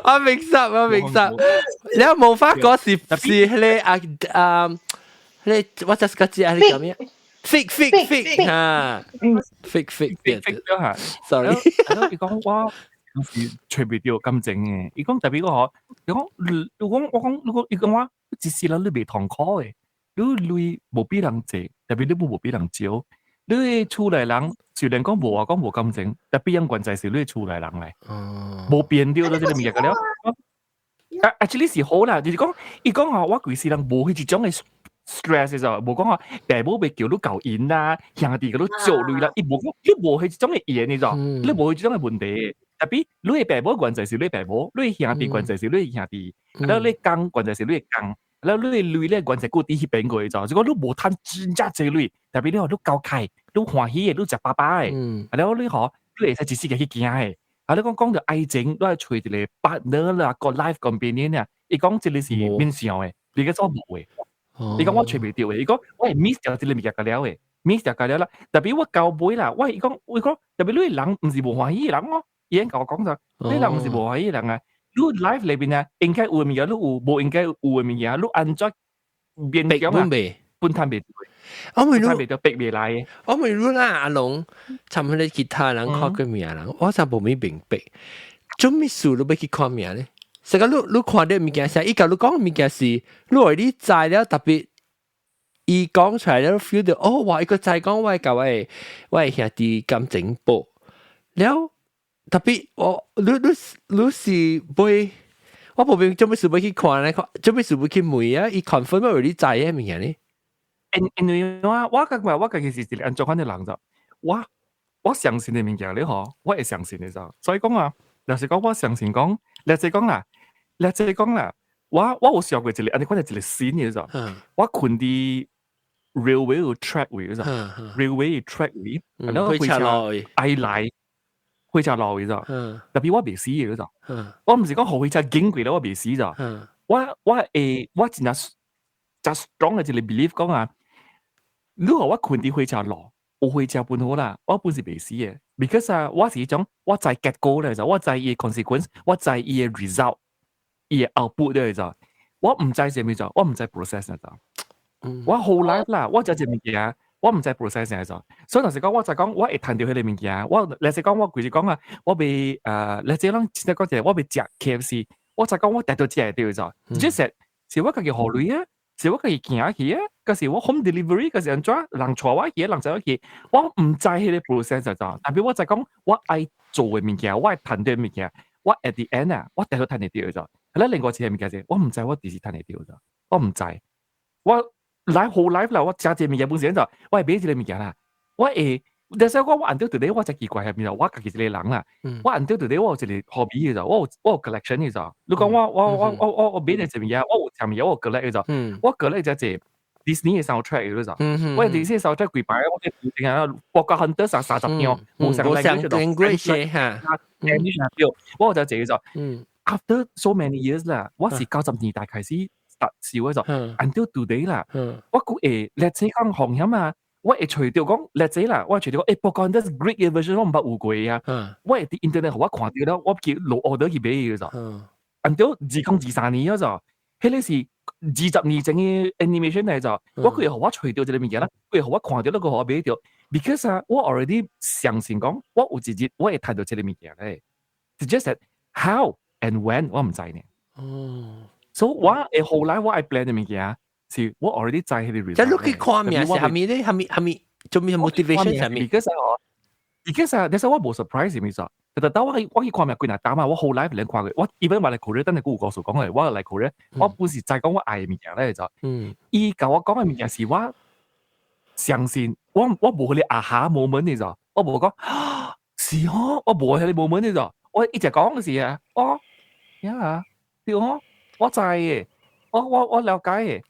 我 mix up，我 mix up。你無花果是是迄個啊啊，迄個我就是個字啊，你講咩？Fig fig fig 嚇，fig fig fig fig 嚇，sorry。伊講我是揣袂著感情嘅，伊講特別個嗬，伊講如果我講如果伊講我一世人你袂痛苦嘅，你鐳無比人濟，特別你無比人少，你的厝內人雖然講無話講無感情，特別人關在是你的厝內人嚟，無變掉咗這個物件個了。啊，actually 是好啦，就是講伊講吼，我規世人無彼一種嘅 stress 嘅就，無講話爸母袂叫你交緣啦，兄弟共你借鐳啦，伊無講，你無彼一種嘅緣你知，你無彼一種嘅問題。特別你的爸母關在是你爸母，你的兄弟關在是你的兄弟，然後你工關在是你的工，然後你的鐳咧關在固佇彼邊過，就講你無趁真正濟鐳，特別你吼你交開，你歡喜的，你食飽飽的，然後你吼你會使一世個去行的。啊，你講講著愛情，你愛揣一個 partner 啦，個 life companion 啊，伊講這個是勉強的，你個做無的。伊講我揣袂著的，伊講我會 miss 掉這個物件個了的，miss 掉個了啦。特別我交尾啦，我伊講我講特別你人毋是無歡喜的人哦。伊共我講就，你人毋是無歡喜的人啊。你 life 裏邊啊，應該有的物件你有，無應該有的物件，你按怎勉強啊？本趁袂著。我問你，袂著逼袂來的。我問你啦，阿龍，尋彼個其他人看過命人，我就無咪明白，做咩事你欲去看命咧？實個你看著物件是，伊共你講物件是，你話你知了特別，伊講出來了 feel 到，哦，哇！伊個知講我共我的兄弟感情報了，特別我你你你是會，我無明做咩事欲去看咧？做咩事欲去問啊？伊 confirm 話你知的物件咧？因為我感覺我家己是一個按怎款的人就，我相信的物件咧吼，我會相信的就，所以講啊，若是講我相信講，例如講啦，例如講啦，我有想過一個，按呢款係一個新的就，我睏佇 railway 有 track 位就，railway track 位，然後火車愛來火車路位就，特別我袂死的就，我毋是講予火車經過了我袂死就，我會我真正真 strong 的一個 belief 講啊，如果我睏佇火車路，有火車本好啦，我本是袂死的，because 啊，我是彼種我知結果咧就，我知伊的 consequence，我知伊的 result，伊的 output 咧就，我毋知啥物就，我毋知 process 就，我 whole life 啦，我知這物件，我毋知 process 就，所以若是講我就講我會趁著彼個物件，我例如講我規日講啊，我欲例如咱凊彩講一個，我欲食 KFC，我就講我直都食會著就，just 是我家己予鐳啊。是我家己行去啊，抑是我 home delivery，抑是按怎人帶我去，人載我去，我毋知彼個 process 就，特別我就講我愛做的物件，我愛趁著的物件，我 at the end 啊，我直都趁會著就。咧另外一個物件是，我毋知我幾時趁會著就，我毋知。我來 whole life 啦，我食這個物件本身就，我會買這個物件啦，我會。但是我按照佇咧我才奇怪係邊我家己一個人啦，我按照佇咧我有一個 hobby 嘅就，我有 collection 嘅就。你講我買一個物件，我有啥物件我有 collect 嘅就，我 collect 只 Disney 嘅 soundtrack 嘅就，我 Disney soundtrack 幾擺，我嘅定啊，Pocahontas 30張，無相 language 哈，Spanish 對，我有隻這個就。After so many years 啦，我是90年代開始特少嘅就，until today 啦，我閣會，let's say 講風險啊。我會揣著講，let's say 啦，我會揣著講，Pocahontas Greek 嘅 version 我毋捌有過啊。我會佇 internet 予我看著了，我去落 order 去買嘅就。until 2023年嗰就，彼個是20年前嘅 animation 嚟就，我閣會予我揣著這個物件啦，閣會予我看著了，閣予我買著。Because 啊，我 already 相信講，我有一日我會趁著這個物件咧。It's just that how and when 我毋知呢。所以我會後來我愛 plan 的物件。是我 already 知彼個 result。即你去看命是啥物咧？啥物啥物？做咩 motivation 啥物？Because 啊，because 啊，但是我無 surprise 是咩事？特特我去看命幾若擔啊，我 whole life 連看過，我 even 話來 Korea，等下閣有故事講嘅，我來 Korea，我本是知講我愛的物件咧就，伊共我講的物件是我相信我無彼个 aha moment 你知，我無講是哦，我無彼个 moment 你知，我一直講嘅是啊，我呀對哦，我知嘅，我了解嘅，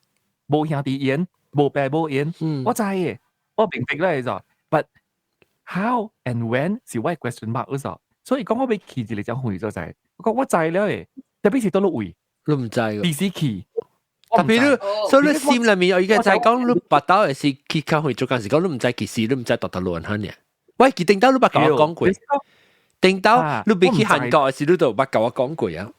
無兄弟緣，無爸無緣，我知嘅，我明白啦，你知，but how and when 是我 question mark 嗰時，所以講我欲去一个遮遠所在，我講我知了嘅，特別是佗落位，你毋知個，幾時去？特別你，所以你心裏面有一個在講，你捌到的是去較遠做工時講，你毋知幾時，你毋知佗佗落按呢？喂，佢頂到你捌共我講過，頂到你欲去韓國的時，你都捌共我講過啊。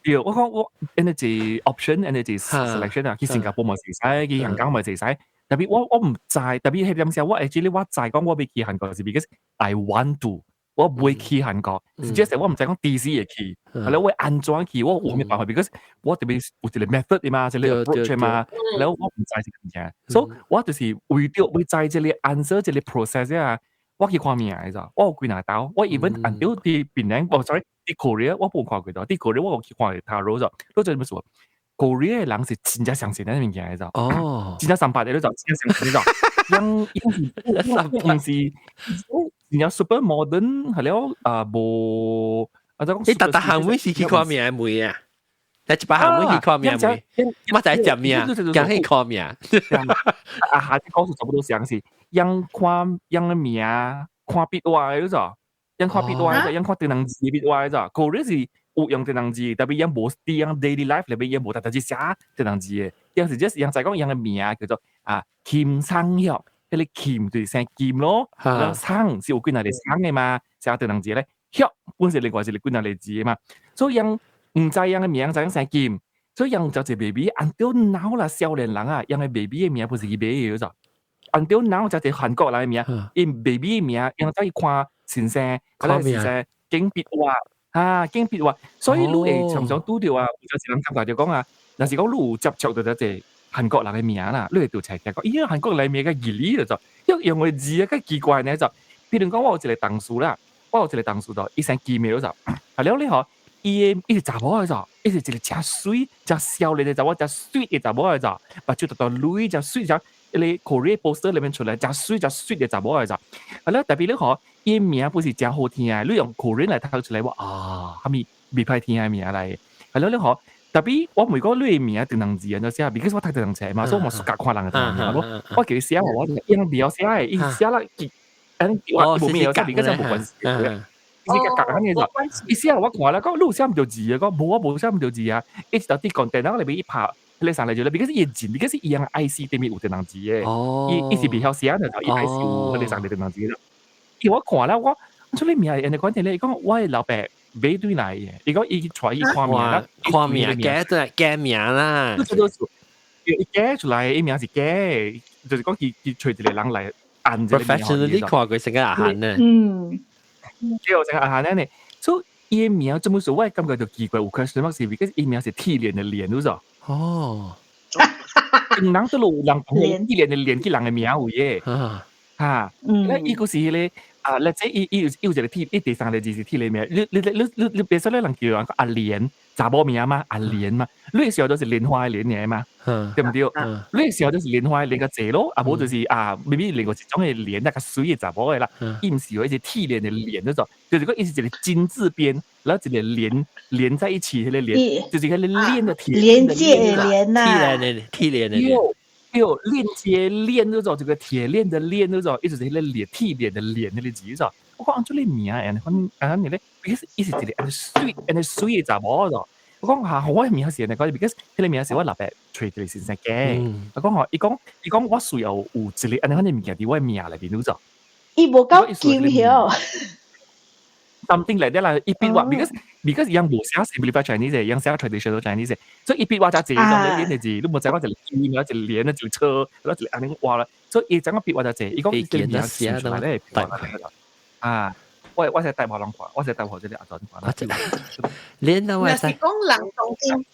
對，我講我按呢是 option，按呢是 selection 啊，去新加坡嘛會使，去香港嘛會使。特別我毋知，特別彼點時我 actually 我知講我欲去韓國是 because I want to，我欲去韓國，是 just 我毋知講幾時會去，係咧我按怎去，我有咩辦法？because 我特別有一個 method 嘛，一個 approach 嘛，然後我毋知這個物件，所以我就是為著欲知這個 answer 這個 process 啊，我去看命，你知？我有幾若兜，我 even 按著佇檳城，哦，sorry，佇 Korea 我無看過佇 Korea 我有去看 tarot 咗，都做乜事？Korea 的人是真正相信這物件，你知？真正三八的，你知？真正相信，你知？樣毋是真正 super modern 係了啊，無啊，就講你逐逐項每是去看命的啊？你一百項每去看命未？我就係食命，講去看命。啊，下次講數差不多相似，樣看樣的名，看筆畫的，你知？樣看筆畫的，樣看電人字筆畫的，知？Korea 是有用電人字，特別樣無佇樣 daily life 裏邊樣無逐逐日寫電人字的，樣是 just 樣在講樣的名叫做啊金昌旭，彼个金就是姓金咯，然後昌是有幾若個昌的嘛，寫電人字咧，旭本是另外一個幾若個字的嘛，所以樣毋知樣的名，知影姓金，所以樣就一 baby until now 啦，少年人啊，樣的 baby 的名不是伊買的，就 until now 就一韓國人的名，𪜶 baby 的名，樣走去看先生，看先生揀筆畫。啊，揀筆畫，所以你會常常拄著啊，有陣時人感覺就講啊，若是講你有接觸著這個韓國人的名啦，你會拄才聽講，咦，韓國人名較義理就，用用的字啊較奇怪呢就，比如講我有一個同事啦，我有一個同事就，伊姓金的就，啊了你吼，伊的伊是查某的就，伊是一個誠媠、誠少年的查某，誠媠的查某的就，目睭大大淚，誠媠，誠彼個 Korea poster 裏面出來，誠媠、誠媠的查某的就，啊了特別你吼，伊名不是誠好聽的，你用 Korean 來讀出來，我啊，啥物袂歹聽的名來，啊了你吼，特別我毋講你的名長人字按怎寫，because 我讀長冊嘛，所以我嘛 suka 看人的名咯。我叫伊寫，我伊袂曉寫的，伊寫了伊我無名曉寫，because 無關係。伊是個夾按呢就，伊寫我看啦，講你有寫毋著字啊，講無我無寫毋著字啊，伊直到佇講電腦裏面一拍，彼個上來就咧，because 伊字，because 伊樣 IC 頂面有電人字的，伊是袂曉寫，就伊 IC 有彼個上來電人字的。伊我看啦，我出你名按呢款咧，伊講我的老爸買對來的，伊講伊帶伊看名啦，看名假都係假名啦。伊假出來，伊名是假，就是講伊揣一個人來按這個名。 Professionally 看過成個阿漢呢。對，成個阿漢呢，所以伊的名這麼說，我感覺就奇怪，有 question mark 是，because 伊名是鐵鏈的鏈，你知？哦。人都有人鐵鏈的鏈，去人的名有耶。哈，那伊個是彼個啊，或者伊有一個鐵，伊第三個字是鐵鏈名，你別說你人叫人阿蓮，查某名嘛，阿蓮嘛，你時候都是蓮花的蓮爾嘛，對毋對？你時候就是蓮花的蓮較濟咯，啊無就是啊，maybe 另外一種的蓮，那較媠的查某的啦，伊毋是有一個鐵鏈的鏈嗰種，就是講伊是一個金字邊，然後一個連連在一起，彼個連，就是彼個鏈的鐵連接的連吶，鐵鏈的鐵鏈的鏈。有鏈接鏈嗰種，這個鐵鏈的鏈嗰種，一直是彼個鏈鐵鏈的鏈彼個字嗰種。我講按這個名按呢款按呢咧，伊是一個按呢媠按呢媠的查某嗰種。我講嚇，我的名是按呢講，because 彼個名是我老爸揣一個先生嘅。我講吼，伊講我需要有一個按呢款的物件佇我的名內面，你知？伊無夠金曉。 Something like that 啦，伊筆畫，because 伊無寫 simplified Chinese 的，伊寫 traditional Chinese，所以伊筆畫才濟種咧，練的字，你無知講一個金，一個連，一個車，一個按呢畫啦，所以伊怎個筆畫才濟，伊講這個名寫出來咧，啊，我是帶予人看，我是帶予這個阿祖看。連到我若是講人當中，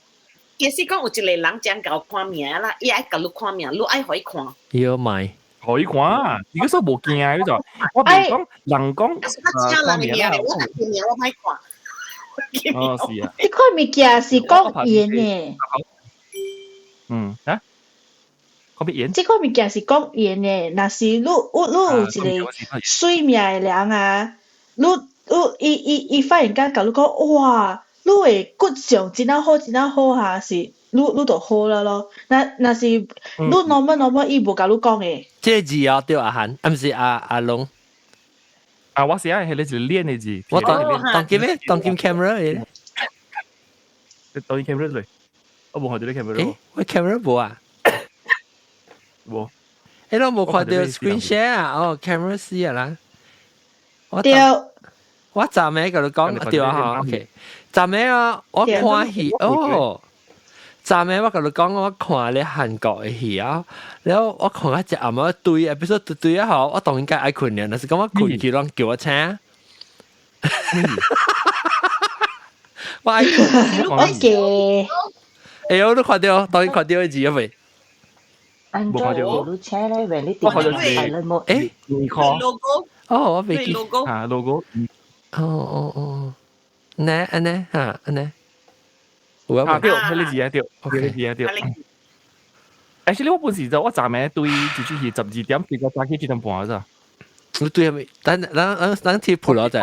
其實講有一個人真𠢕看名啦，伊愛共你看名，你愛予伊看。要買。予伊看，你個說無驚，你就我袂講人講。請人的名，我家己名我歹看。哦，是啊。你看物件是講言的。嗯，啊？講咩緣？這個物件是講緣的，若是你有一個媠命的人啊，你伊忽然間共你講，哇，你的骨相真仔好，真仔好哈，是你就好了咯。若是你 normal normal，伊無共你講的。這個字哦，對阿韓，啊毋是阿龍。啊，我是愛彼個是練的字。我當當金咩？當金 camera 的。當金 camera 嚟，我無看著你 camera。欸，我 camera 無啊？無。欸，我無看著 screen share 啊，哦，camera 死啊啦。對。我昨暝共你講，對啊吼，OK。昨暝啊，我看戲哦。昨暝我共你講，我看咧韓國的戲啊，然後我看一隻暗暝對啊，比如說對對啊吼，我當然該愛睏了，若是講我睏去，攏叫我醒。我愛睏。 OK。哎呦，你看著，當然看著的字啊未？安怎你請咧？為你電腦係你冇？欸，logo。哦，我未記。啊，logo。哦哦哦，呢按呢哈按呢。啊對，彼個字啊對，彼個字啊對。Actually 我本時就我昨暝對一出戲12點，結果早起7點半咋。你對係咪？等等等等貼盤攞就。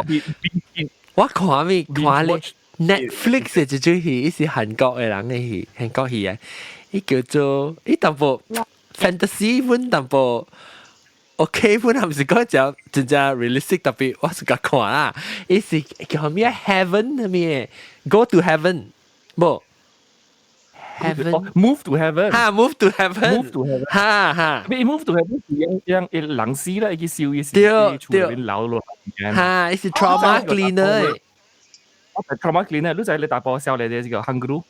我看咩？看咧 Netflix 的一出戲，伊是韓國的人的戲，韓國戲啊，伊叫做伊淡薄 fantasy 款淡薄。OK 款，係毋是講就真正 realistic 特別，我是甲看啦。伊是叫咩 Heaven 咩？Go to Heaven。無，heaven move to heaven，哈，move to heaven， move to heaven，哈哈，伊 move to heaven 是樣樣伊人死啦，伊去燒伊死，對對，留落，哈，伊是 trauma cleaner， trauma cleaner，你知你大波少年的這個韓國，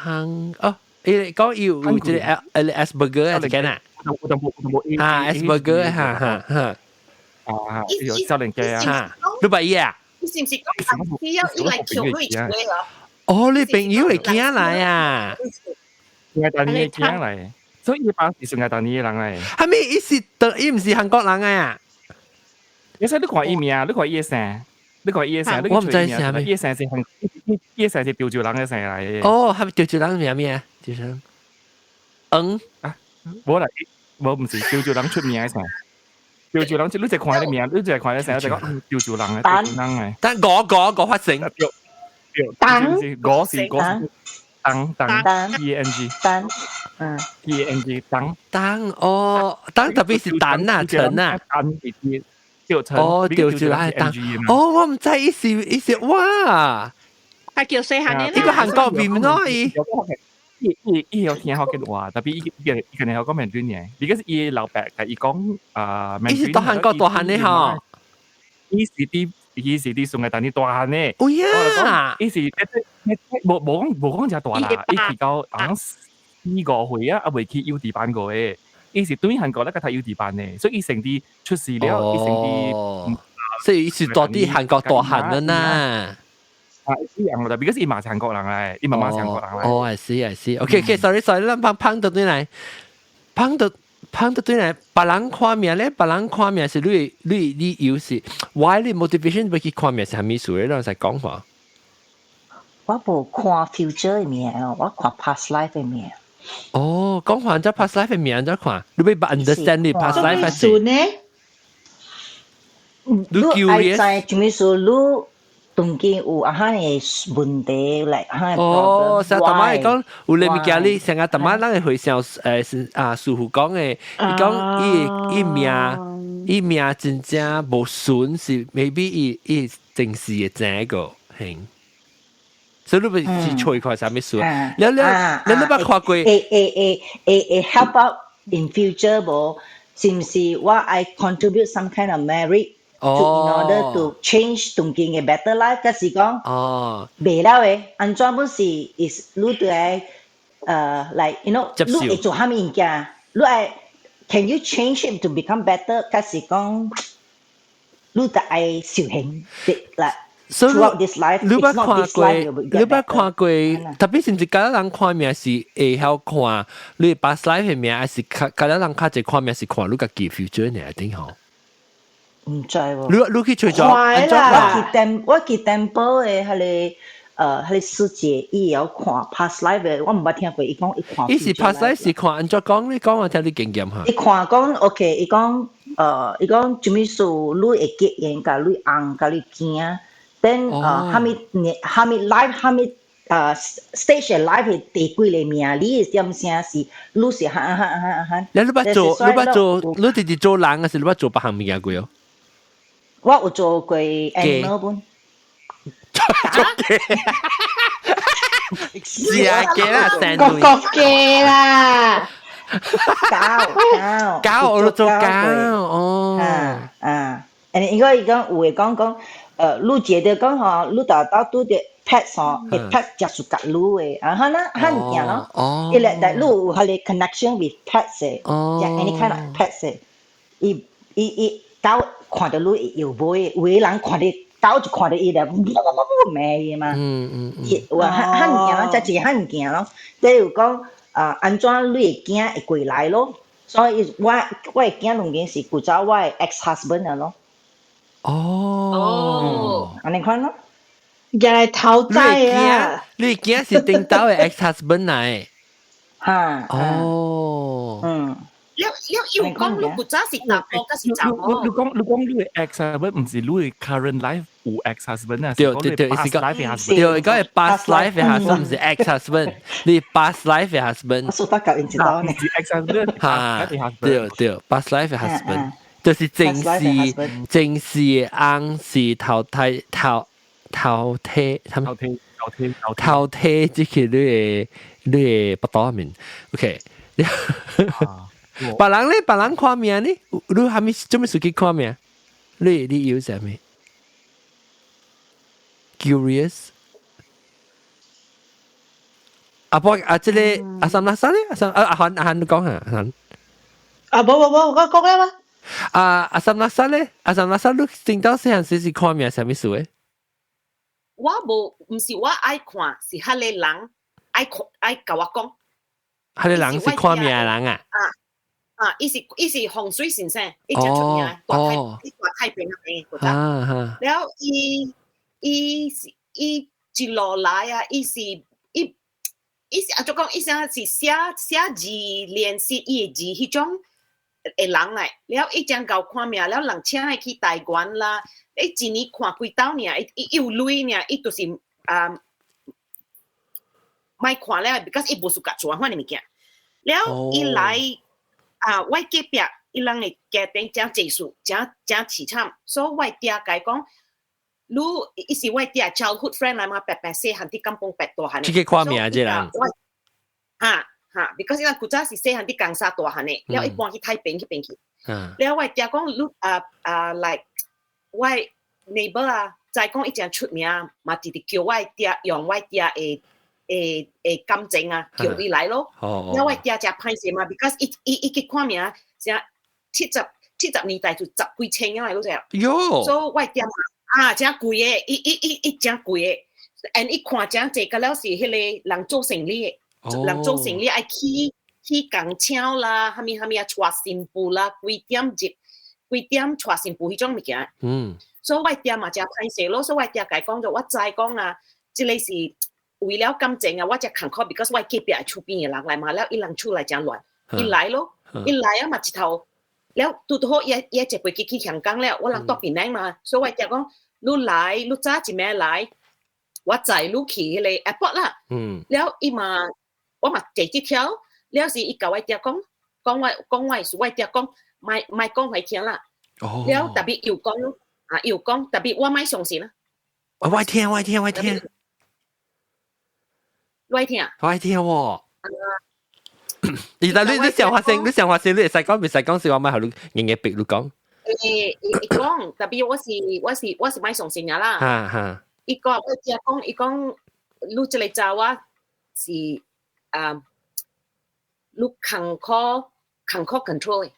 韓哦，伊講伊有這個 L Asperger 啊，這個啊，哈，Asperger，哈哈哈，啊，有少年家啊，你捌伊啊？伊是毋是講伊要伊來搶你厝啊？哦，你朋友會囝來啊？愛大年的囝來，所以伊爸是愛大年的人來。係咪？伊是德，伊毋是韓國人啊？其實你看伊名，你看伊的姓，你看伊的姓，我毋知姓咩。伊的姓是韓，伊的姓是潮州人的姓來的。哦，係咪潮州人名咩？潮州人。嗯啊，無啦，無毋是潮州人出名的姓。潮州人，你就看伊名，你就看伊姓，就講潮州人的，潮州人的。但我我我發聲。當我是我是當當 T A N G 當，嗯 T A N G 當當哦，當特別是陳啊陳啊，叫陳哦，對住來當哦，我毋知伊是伊是哇，係叫細漢的呢個韓國面咯伊。伊伊伊有聽福建話，特別伊伊伊可能曉講閩南話，because 伊老爸共伊講啊，伊是佇韓國大漢的吼，伊是佇宋個當年大漢的。哦呀，伊是無無講無講誠大啦，伊去到好像4、5歲啊，猶未去幼稚班過的。伊是對韓國咧個讀幼稚班的，所以伊成佇出世了，伊成佇，所以伊是佇韓國大漢的呐。啊，一樣啦，because 伊嘛是韓國人來，伊媽媽是韓國人來。哦，I see I see。OK OK，sorry sorry，咱芳芳倒轉來，芳倒芳倒轉來，別人看命咧，別人看命是你你理由是，why 你 motivation 欲去看命是啥物事咧？咱使講話。我無看 future 的命，我看 past life 的命。哦，講話這 past life 的命怎看？你欲 understand 你 past life 係呢？你愛知啥物事？你當今有啊哈的問題來哈哦，成日大媽會講有咧物件，你成日大媽咱會回想是啊，師傅講的，伊講伊伊命伊命真正無順，是 maybe 伊伊前世的這個行。所以你欲去揣看啥物事？了了，你你捌看過？會會會會會 help out in future 無？是毋是我愛 contribute some kind of merit？to in order to change 當今的 better life，就是講，袂了的，按怎本是 is 你著愛like you know，你會做啥物物件？你愛 can you change it to become better？就是講，你著愛修行，like throughout this life，你捌看過？你捌看過？特別是毋是敢若人看命是會曉看你 past life 的命，還是較敢若人較濟看命是看你家己 future 呢？頂吼？毋知喎。你你去揣咗？我去 tem 我去 temple 的彼個彼個師姐伊會曉看 past life 的，我毋捌聽過，伊講伊看。伊是 past life 是看按怎講？你講我聽你經驗哈。伊看講 OK，伊講啥物事，你會結緣，共你翁，共你囝，then 啥物年，啥物 life，啥物stage 的 life 的第幾個命，你的點聲是，你是哈哈哈哈。你捌做，你捌做，你直直做人還是你捌做別項物件過哦？我有做過 animal 本。做雞，是啊，雞啦，成國國雞啦，狗狗狗，我都做狗哦。啊啊，誒，應該伊講有的講講，你覺得講吼，你豆豆拄著 pet 吼，會 pet 接觸甲你的，啊，哈那哈物件咯，伊咧但你有彼個 connection with pets 的，any kind of pets 的，伊伊伊狗看著你會搖尾，有的人看著狗就看著伊咧，嗚嗚嗚罵伊嘛，有啊，哈哈物件咯，這一個哈物件咯，例如講啊，按怎你的囝會過來咯，所以我的囝當然是古早我的 ex husband 啊咯。哦，按呢款咯，原來頭仔啊！你囝是頂頭的 ex husband 來？哈，哦，嗯。了了又講你古早是查埔，抑是查某？你講你的 ex husband 毋是你的 current life 有 ex husband 啊？對對對，是講對，講係 past life 的 husband，毋是 ex husband，你 past life 的 husband。我說得夠，因知道呢。是 ex husband，哈，對對，past life 的 husband，就是前世前世的翁是頭胎頭頭胎，頭胎頭胎頭胎，這個你的腹肚面，OK。別人咧，別人看命呢？你啥物做咩事去看命？你有啥物？Curious？阿波啊，這個阿三阿三咧，阿三阿阿韓阿韓你講下，阿韓。啊，無無無，我講了嗎？啊阿三阿三咧，阿三阿三，你聽到細漢時是看命啥物事的？我無，毋是我愛看，是彼個人愛看愛共我講。彼個人是看命的人啊？啊啊！伊是風水先生，伊誠出名，大太伊大太平那邊嗰陣。了伊伊是伊一路來啊，伊是伊伊是按怎講，伊啥是寫寫字練習伊的字彼種的人來。了伊誠𠢕看命，了人請伊去台灣啦，伊一年看幾擺爾，伊伊有鐳爾，伊就是啊，莫看了，because 伊無 suka 做款的物件。了伊來啊，我隔壁伊人的家庭誠濟事，誠誠淒慘，所以我爹共伊講，你伊是我爹 childhood friend 來嘛，白白細漢佇甘榜白大漢的。這個看命這人。哈哈，because 伊人古早是細漢佇江沙大漢的，了伊搬去太平彼邊去。了我爹講，你啊啊，like 我 neighbor 啊，知講伊誠出名，嘛直直叫我爹用我爹的的感情啊，叫伊來咯。了我爹誠歹勢嘛，because 伊伊伊去看命，啥70年代就十幾千啊，你知影？喲。所以我爹嘛啊，誠貴的，伊伊伊伊誠貴的，and 伊看誠濟，甲了是彼個人做生意的，人做生意愛起起工廠啦，啥物啥物啊，娶新婦啦，幾點入，幾點娶新婦彼種物件。所以我爹嘛誠歹勢咯，所以我爹共伊講著，我知講啊，這個是為了感情啊，我才艱苦，because 我隔壁厝邊的人來嘛，了伊人厝內誠亂，伊來咯，伊來啊嘛一頭，了拄拄好伊伊坐飛機去香港了，我人蹛檳城嘛，所以我爹講，你來，你早一暝來，我載你去彼個 airport 啦。了伊嘛，我嘛坐這條，了是伊共我爹講，講我講我是我爹講，莫莫講予伊聽啦。了 tapi 又講啊，又講，tapi 我莫相信啦。我聽我聽我聽。我聽。我聽喎。而但你你上發生，你上發生，你會使講，袂使講，是我莫予你硬硬逼你講。欸，伊講，tapi 我是莫相信啦。哈哈。伊講我只講，伊講你這個查某是啊，你艱苦艱苦 control 的。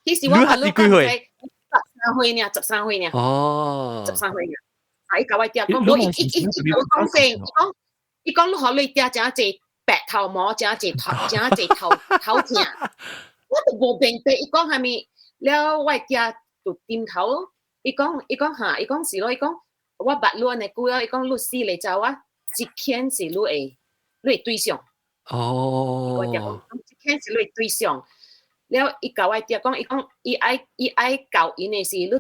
彼時我你幾歲？ 13歲爾，十三歲爾。哦。 13歲爾。啊！伊共我爹講，無伊伊伊伊共我講說，伊講伊講你予你爹誠濟白頭毛，誠濟頭，誠濟頭頭疼。我都無明白伊講啥物，了我爹就點頭咯。伊講嚇，伊講是咯，伊講我捌你按呢久了，伊講你死來走啊，這間是你的對象。我就講，這間是你的對象。了，伊共我爹講，伊講伊愛教𪜶的是，你特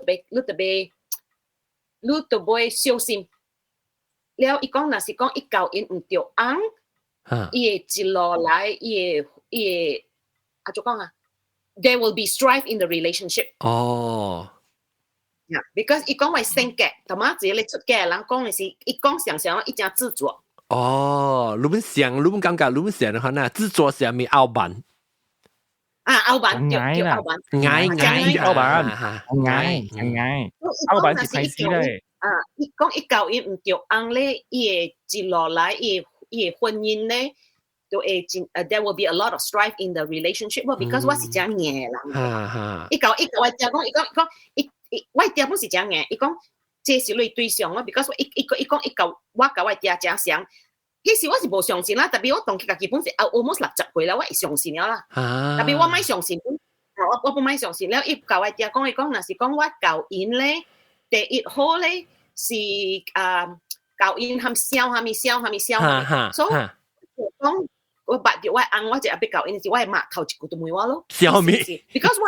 別小心。了，伊講若是講伊教𪜶毋著尪，伊會一路來，伊會啊怎講啊？There will be strife in the relationship。Yeah, because 伊講我性格，同埋一個出家人講的是，伊講常常伊誠執著。哦，你們想，你們感覺，你們想的話，那執著是啥物傲慢？啊，傲慢，對對，傲慢。愛愛傲慢，愛愛，傲慢是開始咧。啊，伊講伊教伊毋著尪咧，伊會一路來，伊的婚姻咧，都會真，there will be a lot of strife in the relationship because 我是誠硬的人。伊共我聽講，伊講伊我爹本是誠硬，伊講這是你對象咯，because 伊講伊共我共我爹誠像。彼時我是無相信啦，特別我當佢家己本是 almost 60歲啦，我會相信了啦。特別我莫相信，我不莫相信了。伊共我爹講，伊講若是講我教𪜶咧，第一好咧是啊教𪜶含痟蝦米痟蝦米痟，所以講我捌著我翁，我就欲教𪜶是我媽頭一句就問我咯。痟物？Because 我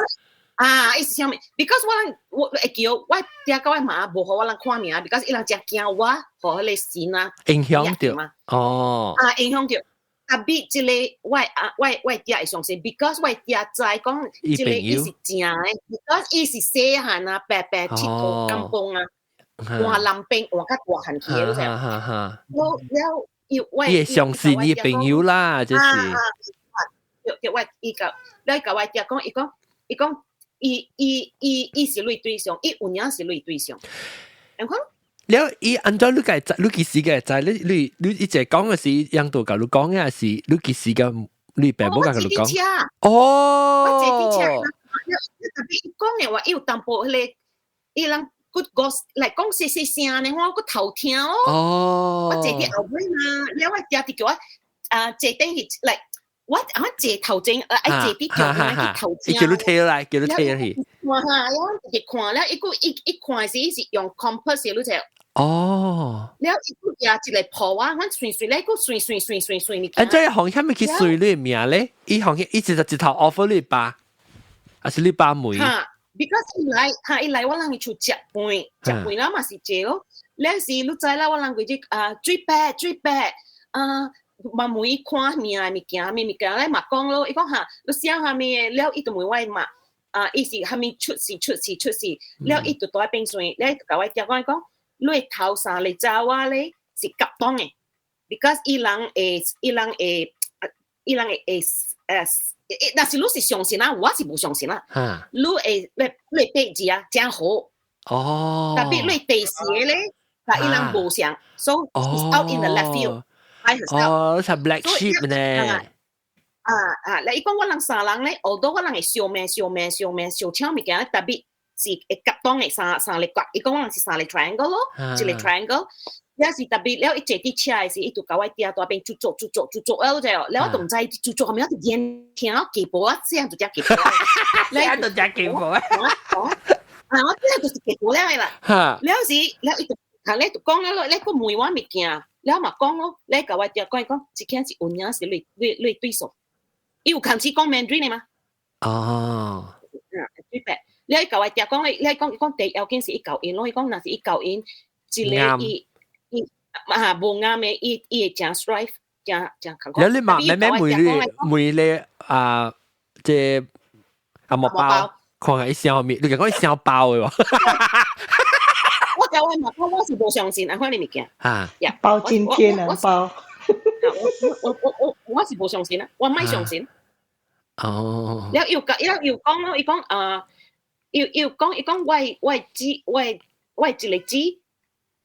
啊，伊是痟物？Because 我會叫我爹佮我媽無予我人看名，because 伊人誠驚我予彼个神啊影響著。哦。啊，影響著。特別這個我啊，我爹會相信，because 我爹知講這個伊是正的，because 伊是細漢啊，白白𨑨迌甘榜啊，換南邊換較大漢去的，你知無？我了伊我伊會相信伊朋友啦，就是。對對，我伊共，你共我爹講，伊講，伊是你對象，伊有影是你對象，你看。了，伊按怎你會知？你幾時會知？你一直講的是印度共你講的，是你幾時個你爸母共你講？哦，我坐佇車，特別伊講的話，伊有淡薄彼个，伊人閣講來講細細聲呢，我閣偷聽哦。我坐佇後尾嘛，了我爹直叫我啊坐頂去來，我我坐頭前，愛坐佇中間去頭前。伊叫你提來，叫你提去。看下，我直看了，伊閣伊看時是用 compass 你知？了伊閣舉一個抱我，阮隨隨咧，閣隨隨隨隨隨物件。啊，這行啥物去隨你名咧？伊行伊一頭 offer 你爸，還是你爸妹？哈，because 伊來，哈伊來我人去厝食飯，食飯了嘛是坐咯。了時你知啦，我人規日啊水白水白啊，嘛問伊看名的物件，啥物物件咧嘛講咯。伊講哈，你寫啥物的，了伊就問我嘛，啊，伊是啥物出事出事出事，了伊就蹛邊線，了伊就共我聽講伊講，你頭三個查某咧是夾檔的，because 伊人會，若是你是相信啦，我是無相信啦。你會八字啊，誠好。特別你第四個咧，但伊人無相，so it's out in the left field。哦，係 black sheep 呢。啊啊！你伊講我人三人咧，although 我人會相命相命相命相搶物件，特別是會夾檔的三個角，伊講我人是三個 triangle 咯，一個 triangle。也是特別了，伊坐佇車的時，伊就共我爹蹛邊做做做做做做了就，了我都毋知做做後面，我就眼聽到雞婆，我這樣就食雞婆，這樣就食雞婆啊！啊，我這樣就是雞婆了的啦。了時了伊就，啊，你就講了，你閣問我物件，了嘛講咯，你共我爹講伊講，這件是有影是你對手，伊有開始講 Mandarin 的嗎？哦。嗯，對白。你共我爹講，你講伊講第要緊是伊教𪜶咯，伊講若是伊教𪜶，一個伊。伊啊無啱的，伊會誠 strife，誠誠艱苦。了你嘛慢慢問你問你啊，這阿莫包，看下伊痟物，你講伊痟包的喎。我共我嘛講，我是無相信按款的物件。啊。包今天啊包。我是無相信啊，我莫相信。了又講，又講咯，伊講啊，又講，伊講我一個姊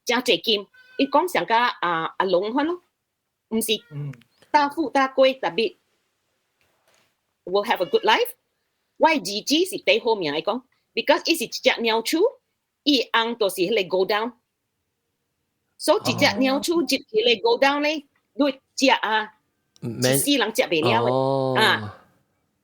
誠濟金。伊講上甲啊阿龍款咯，毋是大富大貴，特別 will have a good life。我二姊是第好命，伊講，because 伊是一隻鳥鼠，伊翁就是彼個 go down，所以一隻鳥鼠入去咧 go down 咧，你食啊，一世人食袂了的啊。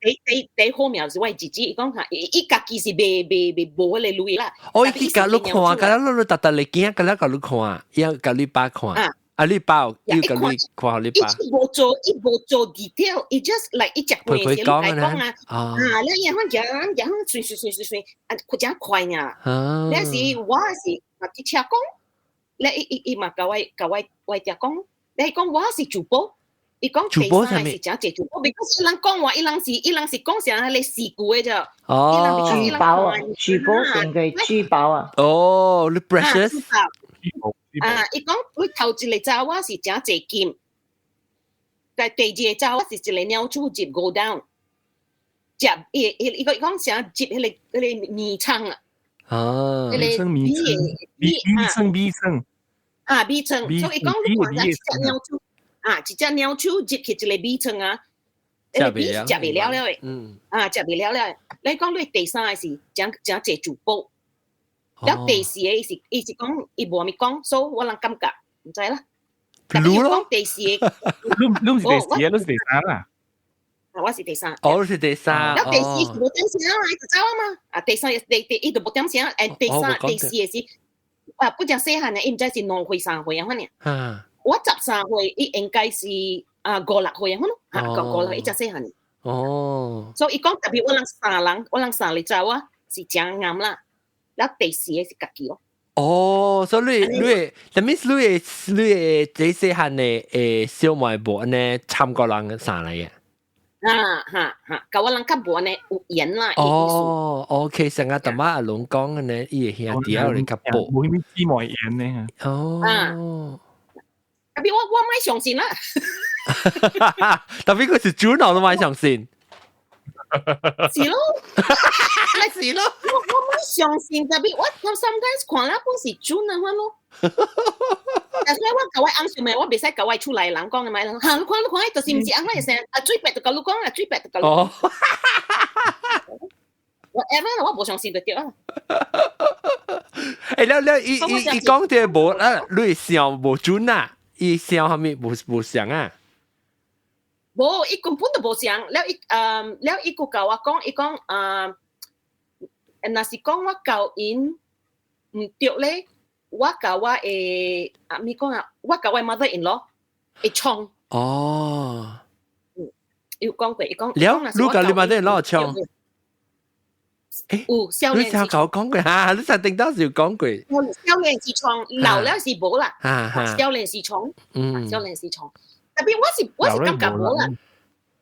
第第好命是我姊姊，伊講嚇，伊家己是袂袂袂無彼個鐳啦。哦，伊共你看，共你你逐逐嚟見，共你共你看，伊共你爸看，啊你爸又共你看你爸。伊無做，伊無做 detail，伊 just like 伊食飯時講啊，啊，你然後講講隨隨隨隨隨，啊，佢真快呢。你是我是嘛佇車講，你伊伊伊嘛共我共我我嗲講，你講我是主播。伊講第三是誠濟珠寶，because 伊人講話，伊人是伊人是講啥咧事故的啫。哦，珠寶啊，珠寶成個珠寶啊。哦，你 precious。啊，伊講佢頭一個查某是誠濟金，但第二個查某是一個鳥鼠入五 down，食伊伊伊個講啥入彼個彼個米倉啊。哦，米倉米倉米倉米倉。啊，米倉，所以講你看一隻鳥鼠。啊，一隻鳥鼠入去一個米倉啊，食袂了，食袂了了的。啊，食袂了了。你講你第三個是誠誠濟珠寶，了第四個是伊是講伊無咪講，所以我人感覺毋知啦。你咯？第四個，你你毋是第四個，你是第三啦。啊，我是第三。哦，你是第三。了第四是無點聲啊，伊就走啊嘛。啊，第三第第伊就無點聲，誒，第三第四個是啊，不講細漢呢，伊毋知是2歲3歲啊，反正。我13歲，伊應該是啊五六歲啊，咯，嚇五五六歲，伊才細漢。所以伊講特別我人三人，我人三個查某是誠啱啦，了第四個是家己咯。哦，所以你你，that means 你的你的這細漢的誒小妹無按呢參過人生來嘅。啊哈哈，共我人較無按呢有緣啦。哦，OK，上個淡仔阿龍講的呢，伊的兄弟仔嚟較薄。無啥物姊妹緣呢。哦。特別我我莫相信啦。特別佢是主腦都莫相信。是咯，是咯。我我莫相信，特別我 sometimes 看了本是準啊，款咯。但是我共我翁想咩，我袂使共我厝內人講的嘛，嚇你看你看，就是毋是按呢聲，啊水白就共你講啊，水白就共你講。Whatever，我無相信就對啊。欸，了了，伊伊伊講這無啊，你想無準啊？伊想啥物無無像啊？無，伊根本就無像。了伊嗯，了伊閣共我講，伊講啊，若是講我交𪜶毋對咧，我共我的啊咪講啊，我共我 mother in law 會創。哦。嗯，伊有講過，伊講。了，你共你 mother in law 創？欸，有少年。你聽我講過哈？你上頂當時有講過。少年時創，老了是無啦。少年時創，少年時創。特別我是我是感覺無啦。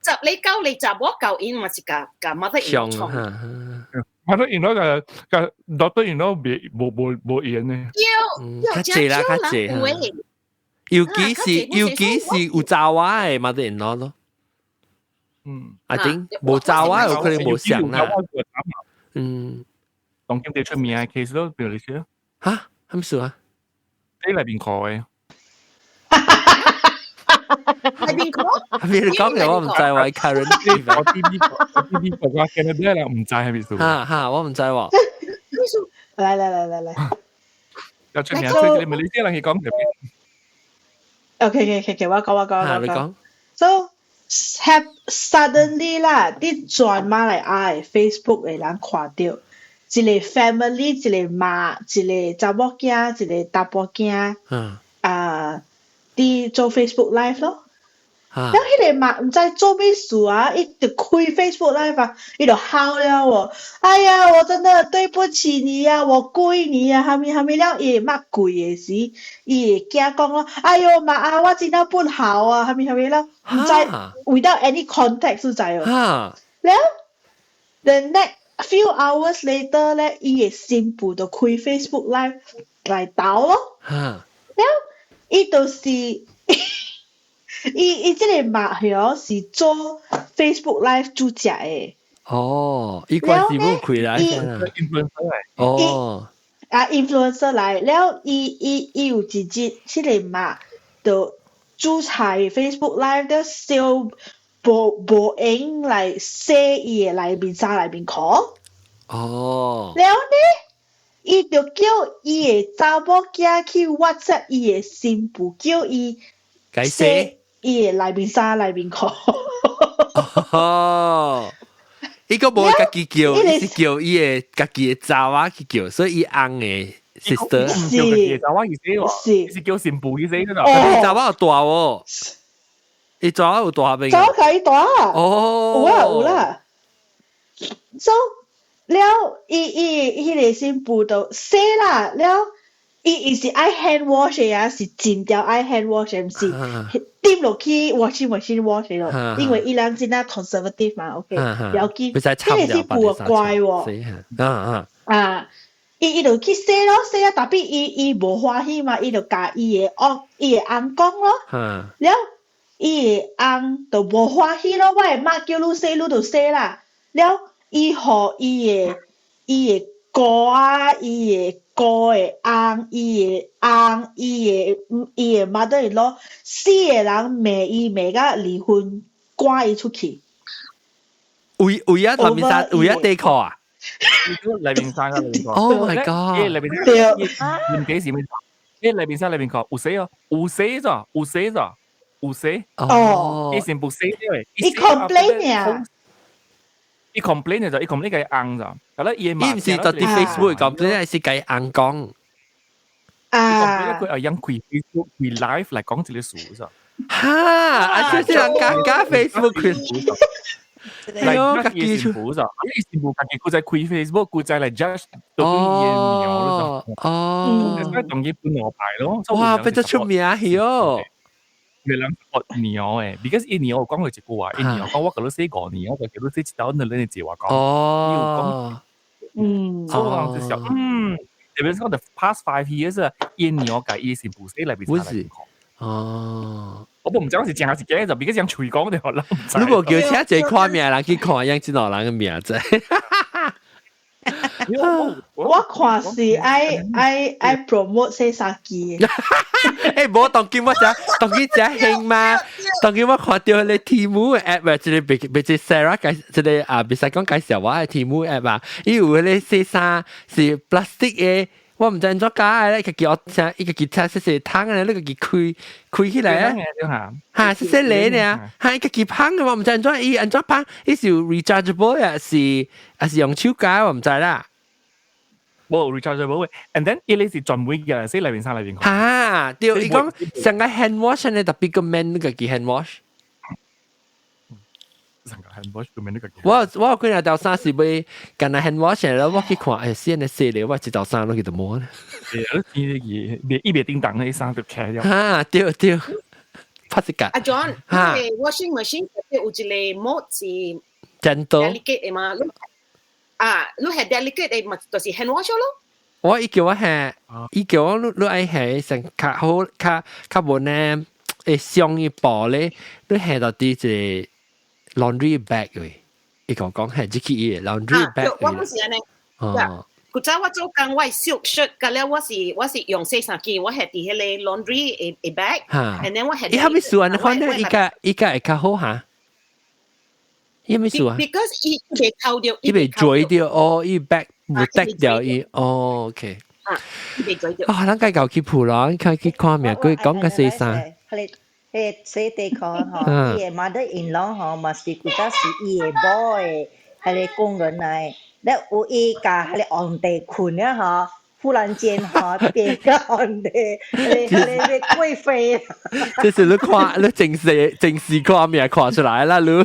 十你九你十，我舊𪜶嘛是共共 mother in law 創。 mother in law 共共 daughter in law 袂無無無緣呢。較濟啦，較濟。尤其是尤其是有查某的 mother in law 咯。阿丁無查某有可能無像啦。當今最出名嘅 case 咯，比如你說。嚇，啥物事啊？你內面看的。內面看？你講嘅我毋知喎，Karen。我 TV 我 TV 國家 Canada 人毋知係咪事？哈哈，我毋知喎。來來來來來。有出名，所以你咪你啲人去講入邊。 OK OK OK，我講我講我講。你講。 So have suddenly 啦，佇全馬來亞的 Facebook 的人看到，一個 family，一個媽，一個查某囝，一個查埔囝，啊，佇做 Facebook Live 咯。了彼個媽毋知做咩事啊，伊就開 Facebook Live 啊，伊就哭了哦。哎呀，我真的對不起你啊，我故意你啊，蝦米蝦米了，伊會擘跪的時，伊的囝講咯，哎喲媽啊，我真的不好啊，蝦米蝦米了，毋知 without any context 你知哦。了，the next few hours later 咧，伊的新婦就開 Facebook Live 來鬥咯。了，伊就是。伊伊這個媽曉是做 Facebook Live 主角的。哦，伊關係冇開來。哦。啊，influencer 來了，伊伊伊有一日，這個媽就煮菜 Facebook Live 就燒無無閒來洗伊的內面衫內面褲。了呢，伊就叫伊的查某囝去 WhatsApp 伊的新婦，叫伊解釋伊的內面衫內面褲。哦。伊個無家己叫，伊是叫伊个家己的查某去叫，所以伊翁的 sister 唔叫家己的查某意思喎，是叫新婦意思嗰度。查某有大喎，伊查某有大邊。查某可以大。哦。有啊有啦。So 了，伊伊彼个新婦就洗啦，了，伊伊是愛 hand wash 的啊，是真條愛 hand wash 的，毋是抌落去 washing machine wash 的咯。因為伊人真正 conservative 嘛，OK，了緊。彼個新婦乖喎。啊，伊伊就去洗咯，洗啊，tapi 伊伊無歡喜嘛，伊就共伊的翁伊的翁講咯。了，伊的翁就無歡喜咯，我的媽叫你洗，你就洗啦。了，伊予伊的伊的姑啊，伊的姑的翁，伊的翁，伊的伊的 mother-in-law，四個人罵伊罵甲離婚，趕伊出去。為為啊，內面衫為啊底褲啊？裏面衫啊，裏面褲。 Oh my god！裏面對，唔幾時咩？裏面衫裏面褲有洗哦，有洗咗，有洗咗，有洗。哦。伊先不洗嘅。伊 complain 啊。伊 complain 就伊 complain 佢翁咋，係啦，伊伊唔是特啲 Facebook complain，係是計翁講。啊！佢係用開 Facebook 開 live 嚟講這個事咋。哈！啊，就是人加加 Facebook 開。嚟家己新婦咋，伊新婦家己佢在開 Facebook，佢在嚟 judge 到底伊的苗咯。哦。所以當佢本我牌咯。哇！變咗出名去哦。你人學苗誒，because 伊苗講過一句話，伊苗講我佮你洗5年，我佮你洗一道，兩年一話講。哦。所以我就想，特別是講 the past 5 years 啊，伊苗共伊新婦洗來邊是。哦。我唔知我是真還是假，就比較像嘴講就好啦。你無叫請一個看命人去看，樣這兩人嘅名字。我看是愛愛愛 promote 洗衫機。欸，無當今我知，當今真興嘛？當今我看到彼個 Temu app 啊，這個別別這 Sarah 介，這個啊，別使講介紹我的 Temu app 啊，伊有彼個洗衫是 plastic 的。我毋知按怎解咧，家己學聲，伊家己拆細細桶咧，你家己開開起來啊，哈，細細個爾，哈，伊家己芳的，我毋知按怎，伊按怎芳，伊是有 rechargeable 啊，是還是用手解，我毋知啦。無 rechargeable 嘅，and then 伊個是專門嘅，洗內面衫內面。哈，對，伊講上個 hand wash 呢，特別個 man 家己 hand wash。上個 hand wash 個 man 家己。我我有幾若條衫是買干焦 hand wash 了，我去看，哎，先嚟洗咧，我一條衫攏去就無咧。欸，你伊伊袂叮當，伊衫就開了。哈，對對，拍一格。阿 John，哈，washing machine 有一個 mode 是真多 delicate 的嘛？啊，你係 delicate 的嘛，就是 hand wash 咯。我伊叫我下，伊叫我你你愛下成較好較較無呢，會傷伊布咧，你下到佇一個 laundry bag 位，伊講講係這個伊 laundry bag。我不是按呢。哦。古早我做工，我 silk shirt，佮了我是我是用洗衫機，我係佇彼個 laundry 的的 bag，and then 我係。伊啥物事按呢款呢？伊較伊較會較好哈？伊啥物事啊？Because 伊袂扣著，伊袂墜著哦，伊 bag 無得掉伊哦，OK。啊，伊袂墜著。啊，咱該搞去鋪咯，看去看命，佢講個洗衫。彼個洗底褲吼，伊的 mother in law 吼，嘛是古早是伊的某的彼個工人來。咧有伊共彼個皇帝睏了吼，忽然間吼變個皇帝，彼個彼個貴妃。這是你看，你正式正式看命看出來啦，你。你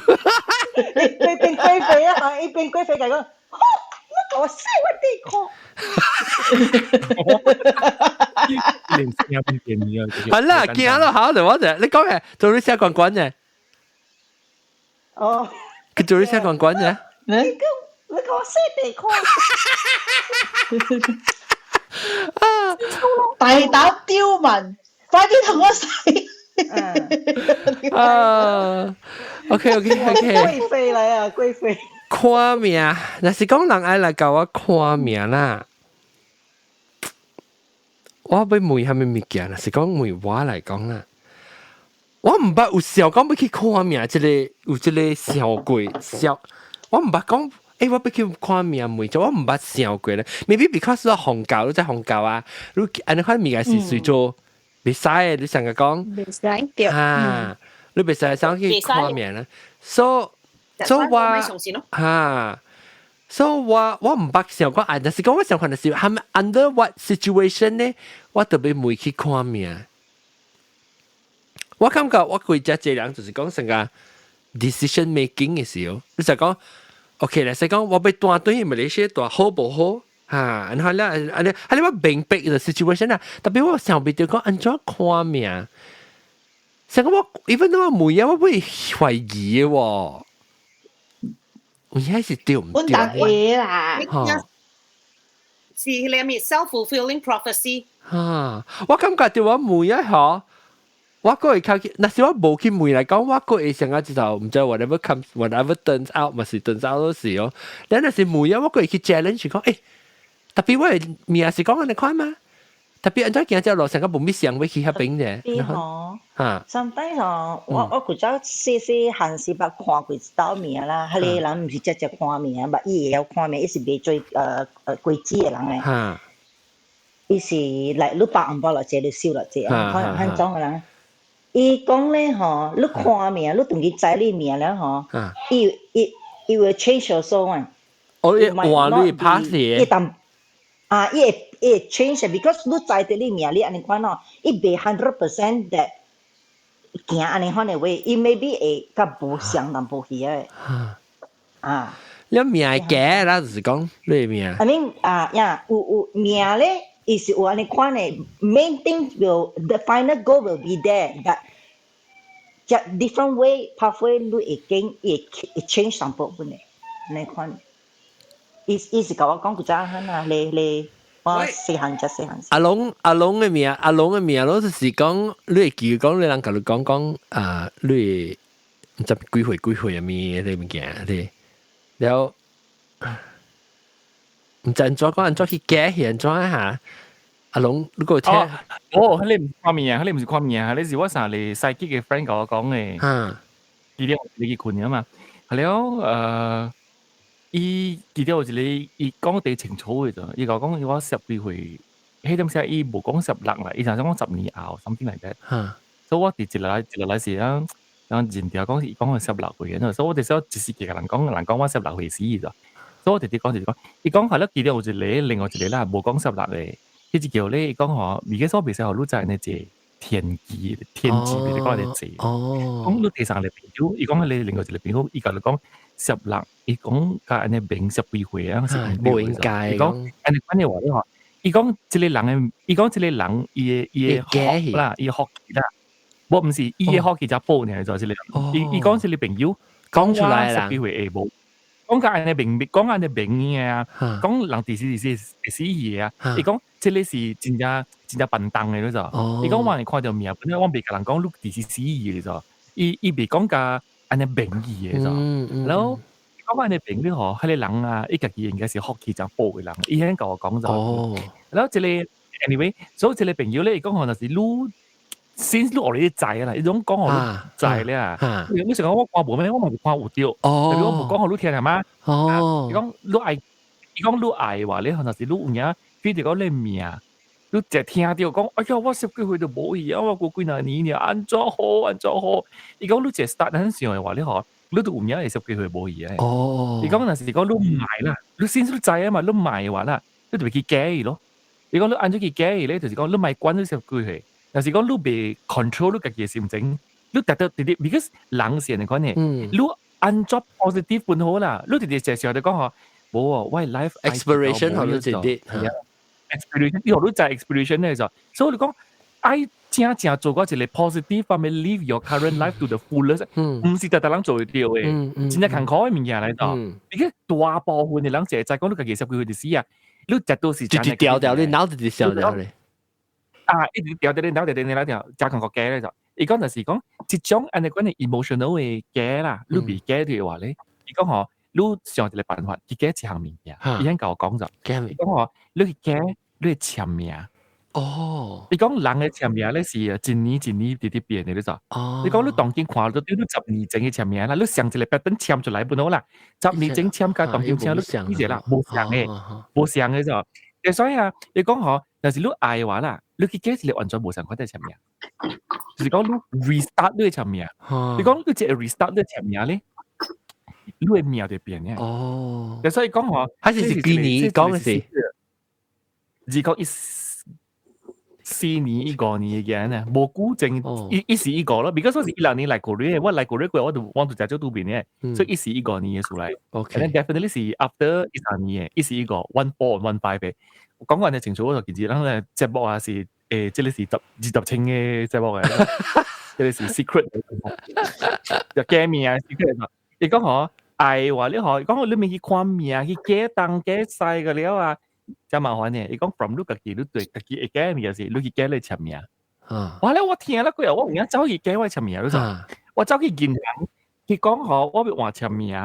變貴妃啊！伊變貴妃，共講，你共我洗我底褲。連聲變電啊！係啦，驚咯，好就我就你講嘅，做你寫關關嘅。哦。佢做你寫關關嘅。你講。你共我洗底褲。啊！大膽刁民，快啲同我洗！啊，OK OK OK。貴妃來啊，貴妃。看命，若是講人愛來共我看命啦，我欲問啥物物件？若是講問我來講啦，我毋捌有想講欲去看命，這個有這個想過想，我毋捌講。欸，我欲去看命問，就我毋捌想過咧。Maybe because 我宗教，你知宗教啊，你按呢款物件是隨做袂使的，你上個講，袂使對。啊，你袂使想去看命啦。So 所以我嚇，所以我毋捌想過，啊，但是講我想看的是，係咪 under what situation 呢？我特別袂去看命。我感覺我規隻這人就是講成個 decision making 嘅時候，你就講，OK 咧，是講我欲轉轉去馬來西亞蹛好無好？嚇，然後咧，啊你啊你我明白個 situation 啊，特別我想袂著講按怎看命。成個我，even 我問啊，我會懷疑嘅喎。有影是對毋對？阮啦，是迄個咩 self-fulfilling prophecy。哈，我感覺對我問一下，我閣會較，若是我無去問來講，我閣會想啊，知道毋知 whatever comes whatever turns out 嘛是 turns out 都是哦。你若是問啊，我閣會去 challenge 講，欸，特別我的命是講按呢款嗎？特別按怎行這路，成個無物想欲去遐邊者。是吼，嚇。Sometimes 吼，我古早細細漢時捌看過一道命啦，彼個人毋是直接看命，捌伊會曉看命，伊是袂做鬼子的人咧。伊是來你包紅包落濟，你收落濟啊，可能彼種的人。伊講咧吼，你看命，你當去知你命了吼，伊會 change your soul 啊。哦，伊換你拍死。伊當啊，伊會 change because 你知著你命，你按呢款吼，伊袂 100% that 行按呢款的話，伊 maybe 會較無相淡薄去的。啊。你命會假啦，就是講你命。 I mean 啊呀，有命咧，伊是有按呢款的，main thing will the final goal will be there，but 這 different way pathway 你會經會 change 淡薄本的，按呢款。伊是共我講古早漢啊，你我細漢才細漢。阿龍的名，阿龍的名，攏就是講你會記講，你人共你講講啊，你毋知幾歲幾歲啊物這物件，對。了，毋知按怎講，按怎去改是按怎哈？阿龍，你閣有聽？哦，彼個毋是看命，彼個毋是看命，彼個是我三個西吉的 friend 共我講的。記得你去睏啊嘛，係了，伊記得有一個，伊講得清楚的咋，伊共我講我十幾歲，彼陣時伊無講16啦，伊就講10年後，something like that。所以我佇一落來一落來時啊，然後認掉講伊講係十六歲，所以我直少一時共人講，人講我十六歲死咋，所以我直直講就是講，伊講係了記得有一個另外一個啦，無講十六個，彼一叫咧，伊講吼，而家所袂使予你知呢這天機，天機袂使講呢這。講你第三個朋友，伊講彼個另外一個朋友，伊共你講十六，伊講共按呢明十幾歲啊，是無應該。伊講按呢款的話咧吼，伊講這個人的，伊講這個人伊的福啦，伊的福氣啦，無毋是伊的福氣才報爾，就這個。伊講這個朋友講出來啦，十幾歲會無。講共按呢明，講按呢明的啊，講人佇時時會死去的啊。伊講這個是真正真正笨重的你知？伊講我會看著命，本來我袂共人講你佇時死去的咋。伊袂講共按呢明去的咋。然後講按呢明你吼，彼個人啊，伊家己應該是福氣真寶的人，伊遐共我講就。然後這個 anyway，所以這個朋友咧，伊講吼，若是你 since 你 already 知啦，伊攏講予你知咧啊。你想講我看無咩？我嘛是看有著。特別我無講予你聽係嗎？伊講你愛，伊講你愛話咧，若是你有影，比如講你命，你一聽著講，哎呀，我十幾歲就無去啊，我過幾若年爾，按怎好，按怎好？伊講你一 start 按呢想的話咧吼，你就有影會十幾歲無去啊。伊講若是講你毋愛啦，你先你知啊嘛，你毋愛的話啦，你就袂去改伊咯。伊講你按怎去改伊咧，就是講你莫管你十幾歲，若是講你袂 control 你家己的心情，你直直直直，because 人是按呢款的，你按怎 positive 本好啦，你直直常常就講吼，無哦，我 life expiration 可能一啲，expiration，你予你知 expiration 咧就，所以你講愛正正做過一個 positive 方面 live your current life to the fullest，毋是逐逐人做會著的，真正艱苦的物件來到，你看大部分的人就會知講你家己十幾歲就死啊，你絕對是直直掉掉，你腦直直笑掉咧。啊，一直掉掉你腦掉掉你腦掉，加強個假咧就，伊講就是講，這種按呢款的 emotional 的假啦，你袂假的話咧，伊講吼，你想一個辦法去假一項物件，伊先共我講就，伊講吼，你去假你的簽名。伊講人的簽名咧是一年一年直直變的，你知？你講你當今看到對你10年前的簽名啦，你上一個 pattern 簽出來本好啦，十年前簽佮當今簽你記者啦，無相的，無相的就。所以啊，伊講吼，若是你愛的話啦，你去假一個完全無相款的簽名，就是講你 restart 你的簽名。你講你這個 restart 你的簽名咧，你的命就變嘅。哦，所以講話，還是幾年講嘅是？2014年15年嘅呢，無久前14、15咯，because 我是16年來 Korea，我來 Korea 過，我就食咗拄邊嘅，所以14、15年嘅出來。 And then definitely 是 after 13年嘅，14、15，14、15嘅。講過你清楚，我就記住，咱個節目啊是這個是20千嘅節目嘅，這個是 secret，就改名 secret。伊講嗬，愛話你嗬，講你免去看命，去改東改西個了啊，真麻煩嘅。伊講 from 你家己，你對家己會改名是，你去改你簽名。哇咧，我聽了過後，我有影走去改我簽名，你知？我走去銀行去講嗬，我欲換簽名，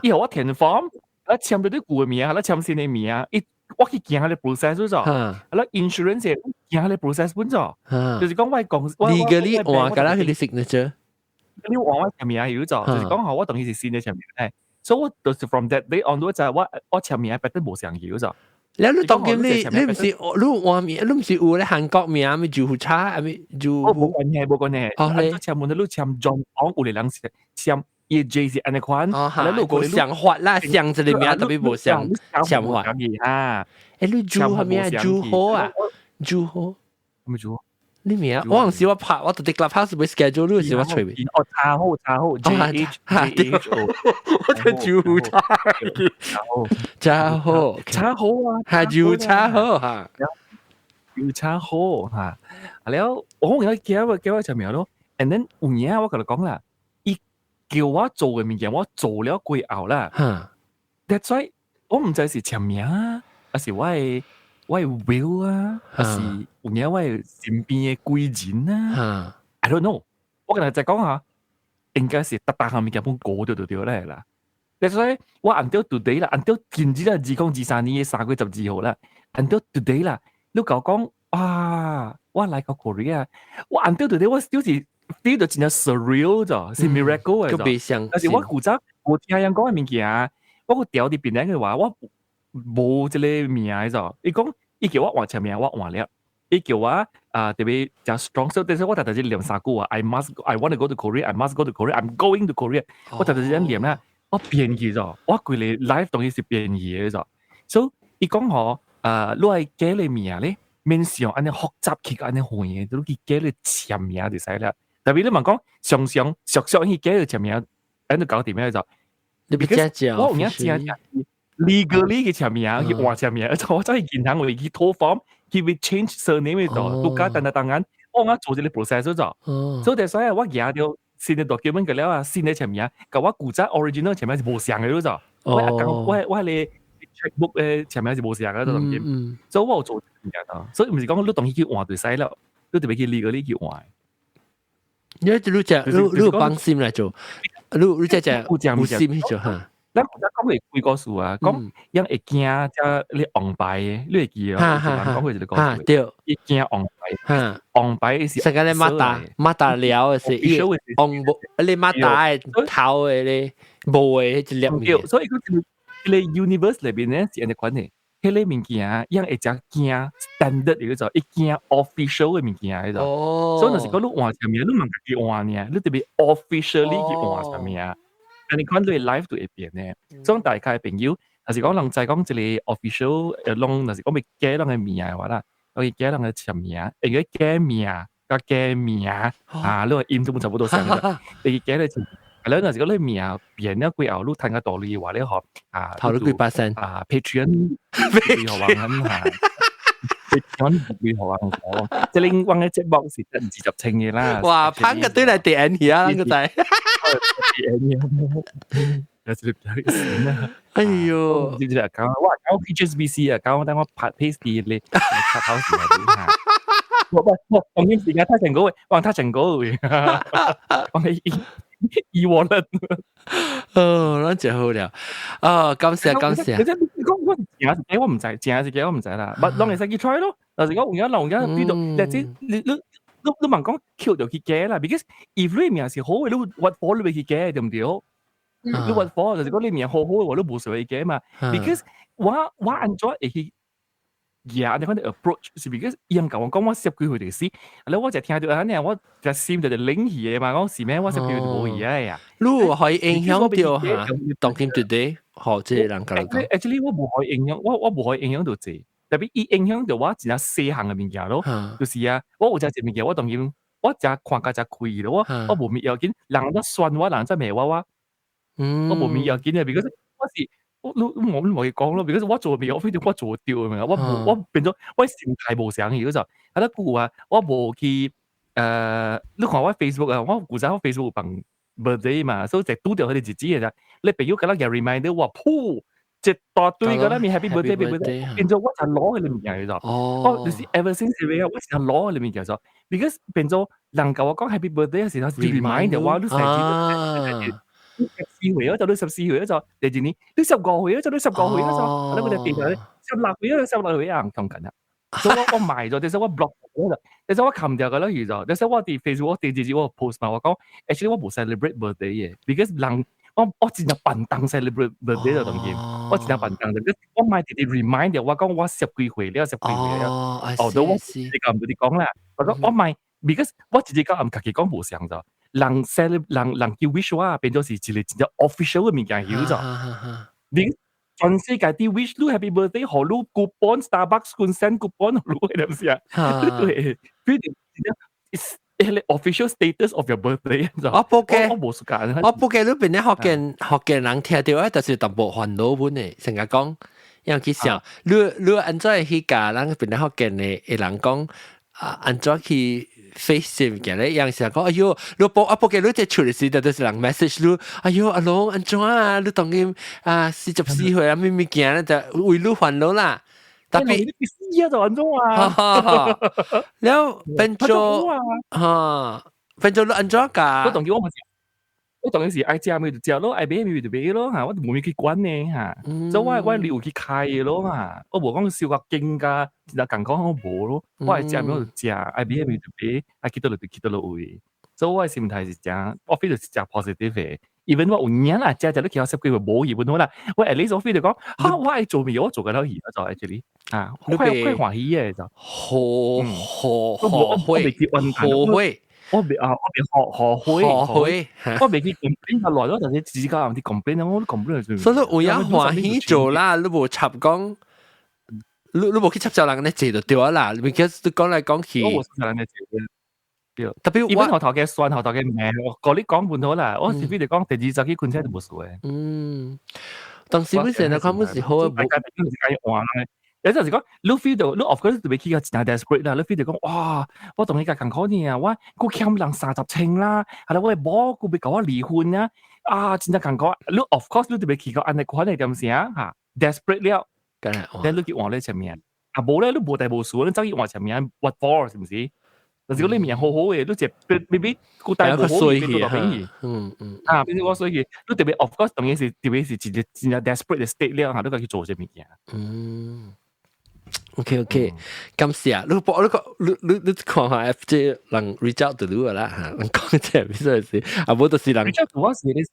伊予我填 form，我簽著你舊嘅名，我簽新嘅名，伊我去行彼個 process 咗，啊啦 insurance 行彼個 process 本咗，就是講我公司， legally 換㗎啦，佢哋 signature，你換我簽名有咗，就是講嗬，我當時是新嘅簽名，所以我就是 from that day on 就我簽名別得無相去咗。你當今你毋是你換名，你毋是有咧韓國名咩住差，係咪住？無關係，無關係。哦，你簽門你簽 John 王，有個人是簽伊 J 是按呢款，哦哈，無相法啦，相這個名特別無相相法。哈，你住係咩啊？住好啊？住好？咩住？你名？我唔是我拍，我特別 Clubhouse 會 schedule 你是我隨便。哦，查好查好，J H J H O，我睇住查，查好查好啊，係住查好嚇，住查好嚇。了，我有叫我簽名咯，and then 有影我共你講啦，伊叫我做嘅物件，我做了過後啦。That's why 我毋知是簽名啊，還是我的 will 啊，還是有影我的身邊的貴人啊。I don't know。我共你再講下，應該是逐逐項物件攏過就對咧啦。That's why 我 until today 啦，until 今日啦，2023年3月12號啦，until today 啦，你共我講啊，我來到 Korea，我 until today 我 still 是 feel 到真正 surreal 咗，是 miracle 嘅咗。但是我古早我聽人講嘅物件，我個調佇邊個嘅話，我無這個名嘅咗。伊講伊叫我換簽名，我換了。伊叫我啊特別誠 strong，所以但是我逐逐日念三句話，I must I want to go to Korea，I must go to Korea，I'm going to Korea。我逐逐日念啦，我變去咗，我規個 life 當然是變去嘅咗。所以伊講嗬，你愛改你名咧，免想按呢複雜去按呢款嘅，你去改你簽名就使了。特別你問講常常熟熟去改你簽名，按就搞掂咩就？你別只我有影真正 legally 去簽名，去換簽名，我走去銀行會去討 form，去會 change surname 度，獨家等等檔案，我我做這個 process 咗。所以所以我舉著新的 document 個了啊，新的簽名，佮我古早 original 簽名是無相的咗。我講我彼個 checkbook 的簽名是無相的，這東西。所以我有做物件啊，所以毋是講你當去換就使了，你特別去 legally 去換。你只你放心來做，你這有心去做哈。咱古早講過幾個事啊，講人會驚遮你王牌的，你會記哦？講過一個故事，對，伊驚王牌，王牌是成個咧馬達馬達了的是伊王無，你馬達的頭的咧無的一粒物。所以佢這個 universe 裏邊咧是按呢款的，彼個物件人會誠驚 standard 叫做，伊驚 official 的物件叫做。所以若是講你換啥物，你毋家己換爾，你特別 officially 去換啥物。但你看你 life 都會變咧，所以大家朋友，若是講人知講一個 official，攏若是講欲改人的名的話啦，可以改人的簽名，因為改名佮改名啊，你個音都差不多相嘅，你改咧簽，啊，你若是講你名變了過後，你趁較大鐳的話咧吼，啊，頭你幾巴仙啊，Patreon 幾號啊嚇？Patreon 幾號啊？這恁阮的節目是20千的啦。哇，捧個對來點去啊，個仔。有時比較啊！哎呦，知唔知啊？講我講 HSBC 啊，講等我拍 paste 啲咧，插頭時係我我我當時間太成個位，我太成個位，我係 e wallet。哦，咱就好了。哦，感謝感謝。你講我正是假，我毋知，正是假，我毋知啦。但攏會使去 try 咯。就是講有影人有影比到，但係你問講 Q 就去改啦，because if 你名是好嘅，你 what for 你欲去改對毋對？你 what for 就是講你名好好嘅話，你無需要去改嘛。because 我按怎會去行，你看 approach 是 because 伊人共我講我十幾歲就死，啊，我就聽到按呢，我就心就就冷去的嘛，講是咩？我十幾歲就無去啊呀。你可以影響到嚇，當今 today 學這個人講。 Actually 我無可以影響，我無可以影響到這，特別伊影響到我真正細項的物件咯，就是啊，我有食一物件，我當今我食看甲誠開咯，我無物要緊，人在酸我，人在罵我，我我無物要緊的，because 我是。我你我無去講咯，because 我做物，我非得我做對的，我無我變做我心態無相去，就啊，得久啊，我無去你看我 Facebook 啊，我古早我 Facebook 放 birthday 嘛，所以就拄著彼個日子的咋，你朋友敢若個 reminder 我，噗，一大堆個那面 happy birthday birthday，變做我就攞彼個物件去咗。哦，就是 ever since 我成日攞彼個物件咗，because 變做人共我講 happy birthday 的時候，就 remind 我，你成日14歲就你14歲就第二年，你15歲就你15歲就，你我哋變咗16歲啊，16歲啊，同緊啊。所以我我賣咗，但是我 block 咗，但是我冚掉個啦，去咗。但是我佇 Facebook 我第二日我 post 嘛，我講 actually 我無 celebrate birthday 嘅，because 人我真正笨當 celebrate birthday 就當見，我真正笨當，我賣直直 remind 我講我十幾歲了，十幾歲了。哦，都我你咁唔你講啦，我講我賣，because 我直接講毋家己講無相咗。人 celebrate 人人叫 wish 我變做是一個真正 official 嘅物件曉咗。你全世界啲 wish 你 happy birthday，予你 coupon Starbucks 跟 send coupon 予你，係唔是啊？對，變成真正 official status of your birthday。我報嘅，我無時間。我報嘅你邊咧福建福建人聽到啊，就是淡薄煩惱本的，成日講，因為去想，你你按怎去教人邊咧福建的人講啊，按怎去 face 物件咧，樣時講，哎喲，你報啊報嘅你這出嚟時，就是人 message 你，哎喲，阿龍按怎啊？你當今啊44歲啊，咩物件咧就為你煩惱啦。特別你死啊就按怎啊？了變做哈，變做你按怎教？我當今我嘛是，我當然是愛食物就食咯，愛買物就買咯嚇，我就無咩去管呢嚇。所以我我有去開的咯嚇，我無講燒較緊甲真正艱苦我無咯。我愛食物就食，愛買物就買，愛去佗落就去佗落位。所以我的心態是誠，我 feel 是誠 positive 的。even 我有影啦，食食你去十幾歲無去本好啦。我 at least 我 feel 就講，哈，我愛做物，我做緊了去就 actually 啊，快快歡喜的就。後後後悔，後悔。我未啊，我未後後悔，後悔，我未去 complain 較耐咯，但是自己人啲 complain 我都 complain。所以有影歡喜做啦，你無插講，你你無去插手人咧做就對啦，because 你講來講去，我無插人咧做。對，特別我後頭嘅酸，後頭嘅罵，我講你講本好啦，我是比如講第二集去困醒就無事嘅。嗯，當時本身看本是好啊，大家就是換有陣時講，你 feel 到，你 of course 特別去個真 desperate 啦，你 feel 到講，哇，我同你較艱苦呢啊，我閣欠人30千啦，係啦，我的某閣欲共我離婚啊，啊，真正艱苦。你 of course 你特別去到按呢款的點聲嚇，desperate 了，你你去換咧啥物啊？無咧，你無代無事，你走去換啥物？What for 是毋是？但是講你命好好的，你一 maybe 孤單無好變做大便宜，啊，變做我所以，你特別 of course 當然是特別是真正真正 desperate 的 state 了嚇，你該去做這物件。嗯。OK OK，感謝你報你個你你你看下 F J 人 reach out 到你啦嚇，人講這咩事啊？無就是人 reach out 我是你是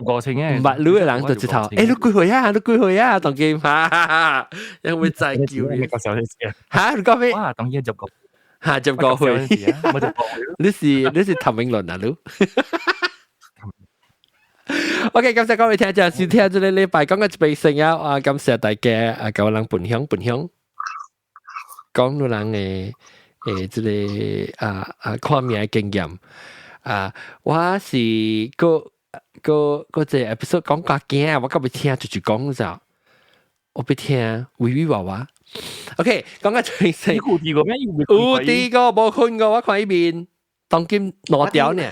過程嘅，唔捌你的人就直頭，欸你幾歲啊？你幾歲啊？當今哈，因為再叫你嚇，你講咩？哇，當今十個嚇15歲，你是譚詠麟啊？你？OK，感謝各位聽眾收聽這個禮拜講嘅一杯聲啊！啊，感謝大家啊，共人分享分享。講你人的這個啊啊看命的經驗啊，我是個個個這 episode 講較驚，我較欲聽就就講咋，我欲聽娓娓娃娃。OK，講個最細。有睇過咩？有睇過，無困過，我看伊面當今兩條呢。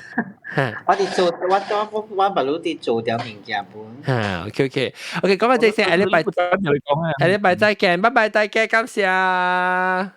我佇做，我我我捌汝佇做條物件本。哈，OK OK OK，講個這先，下禮拜下禮拜再見，拜拜大家，感謝。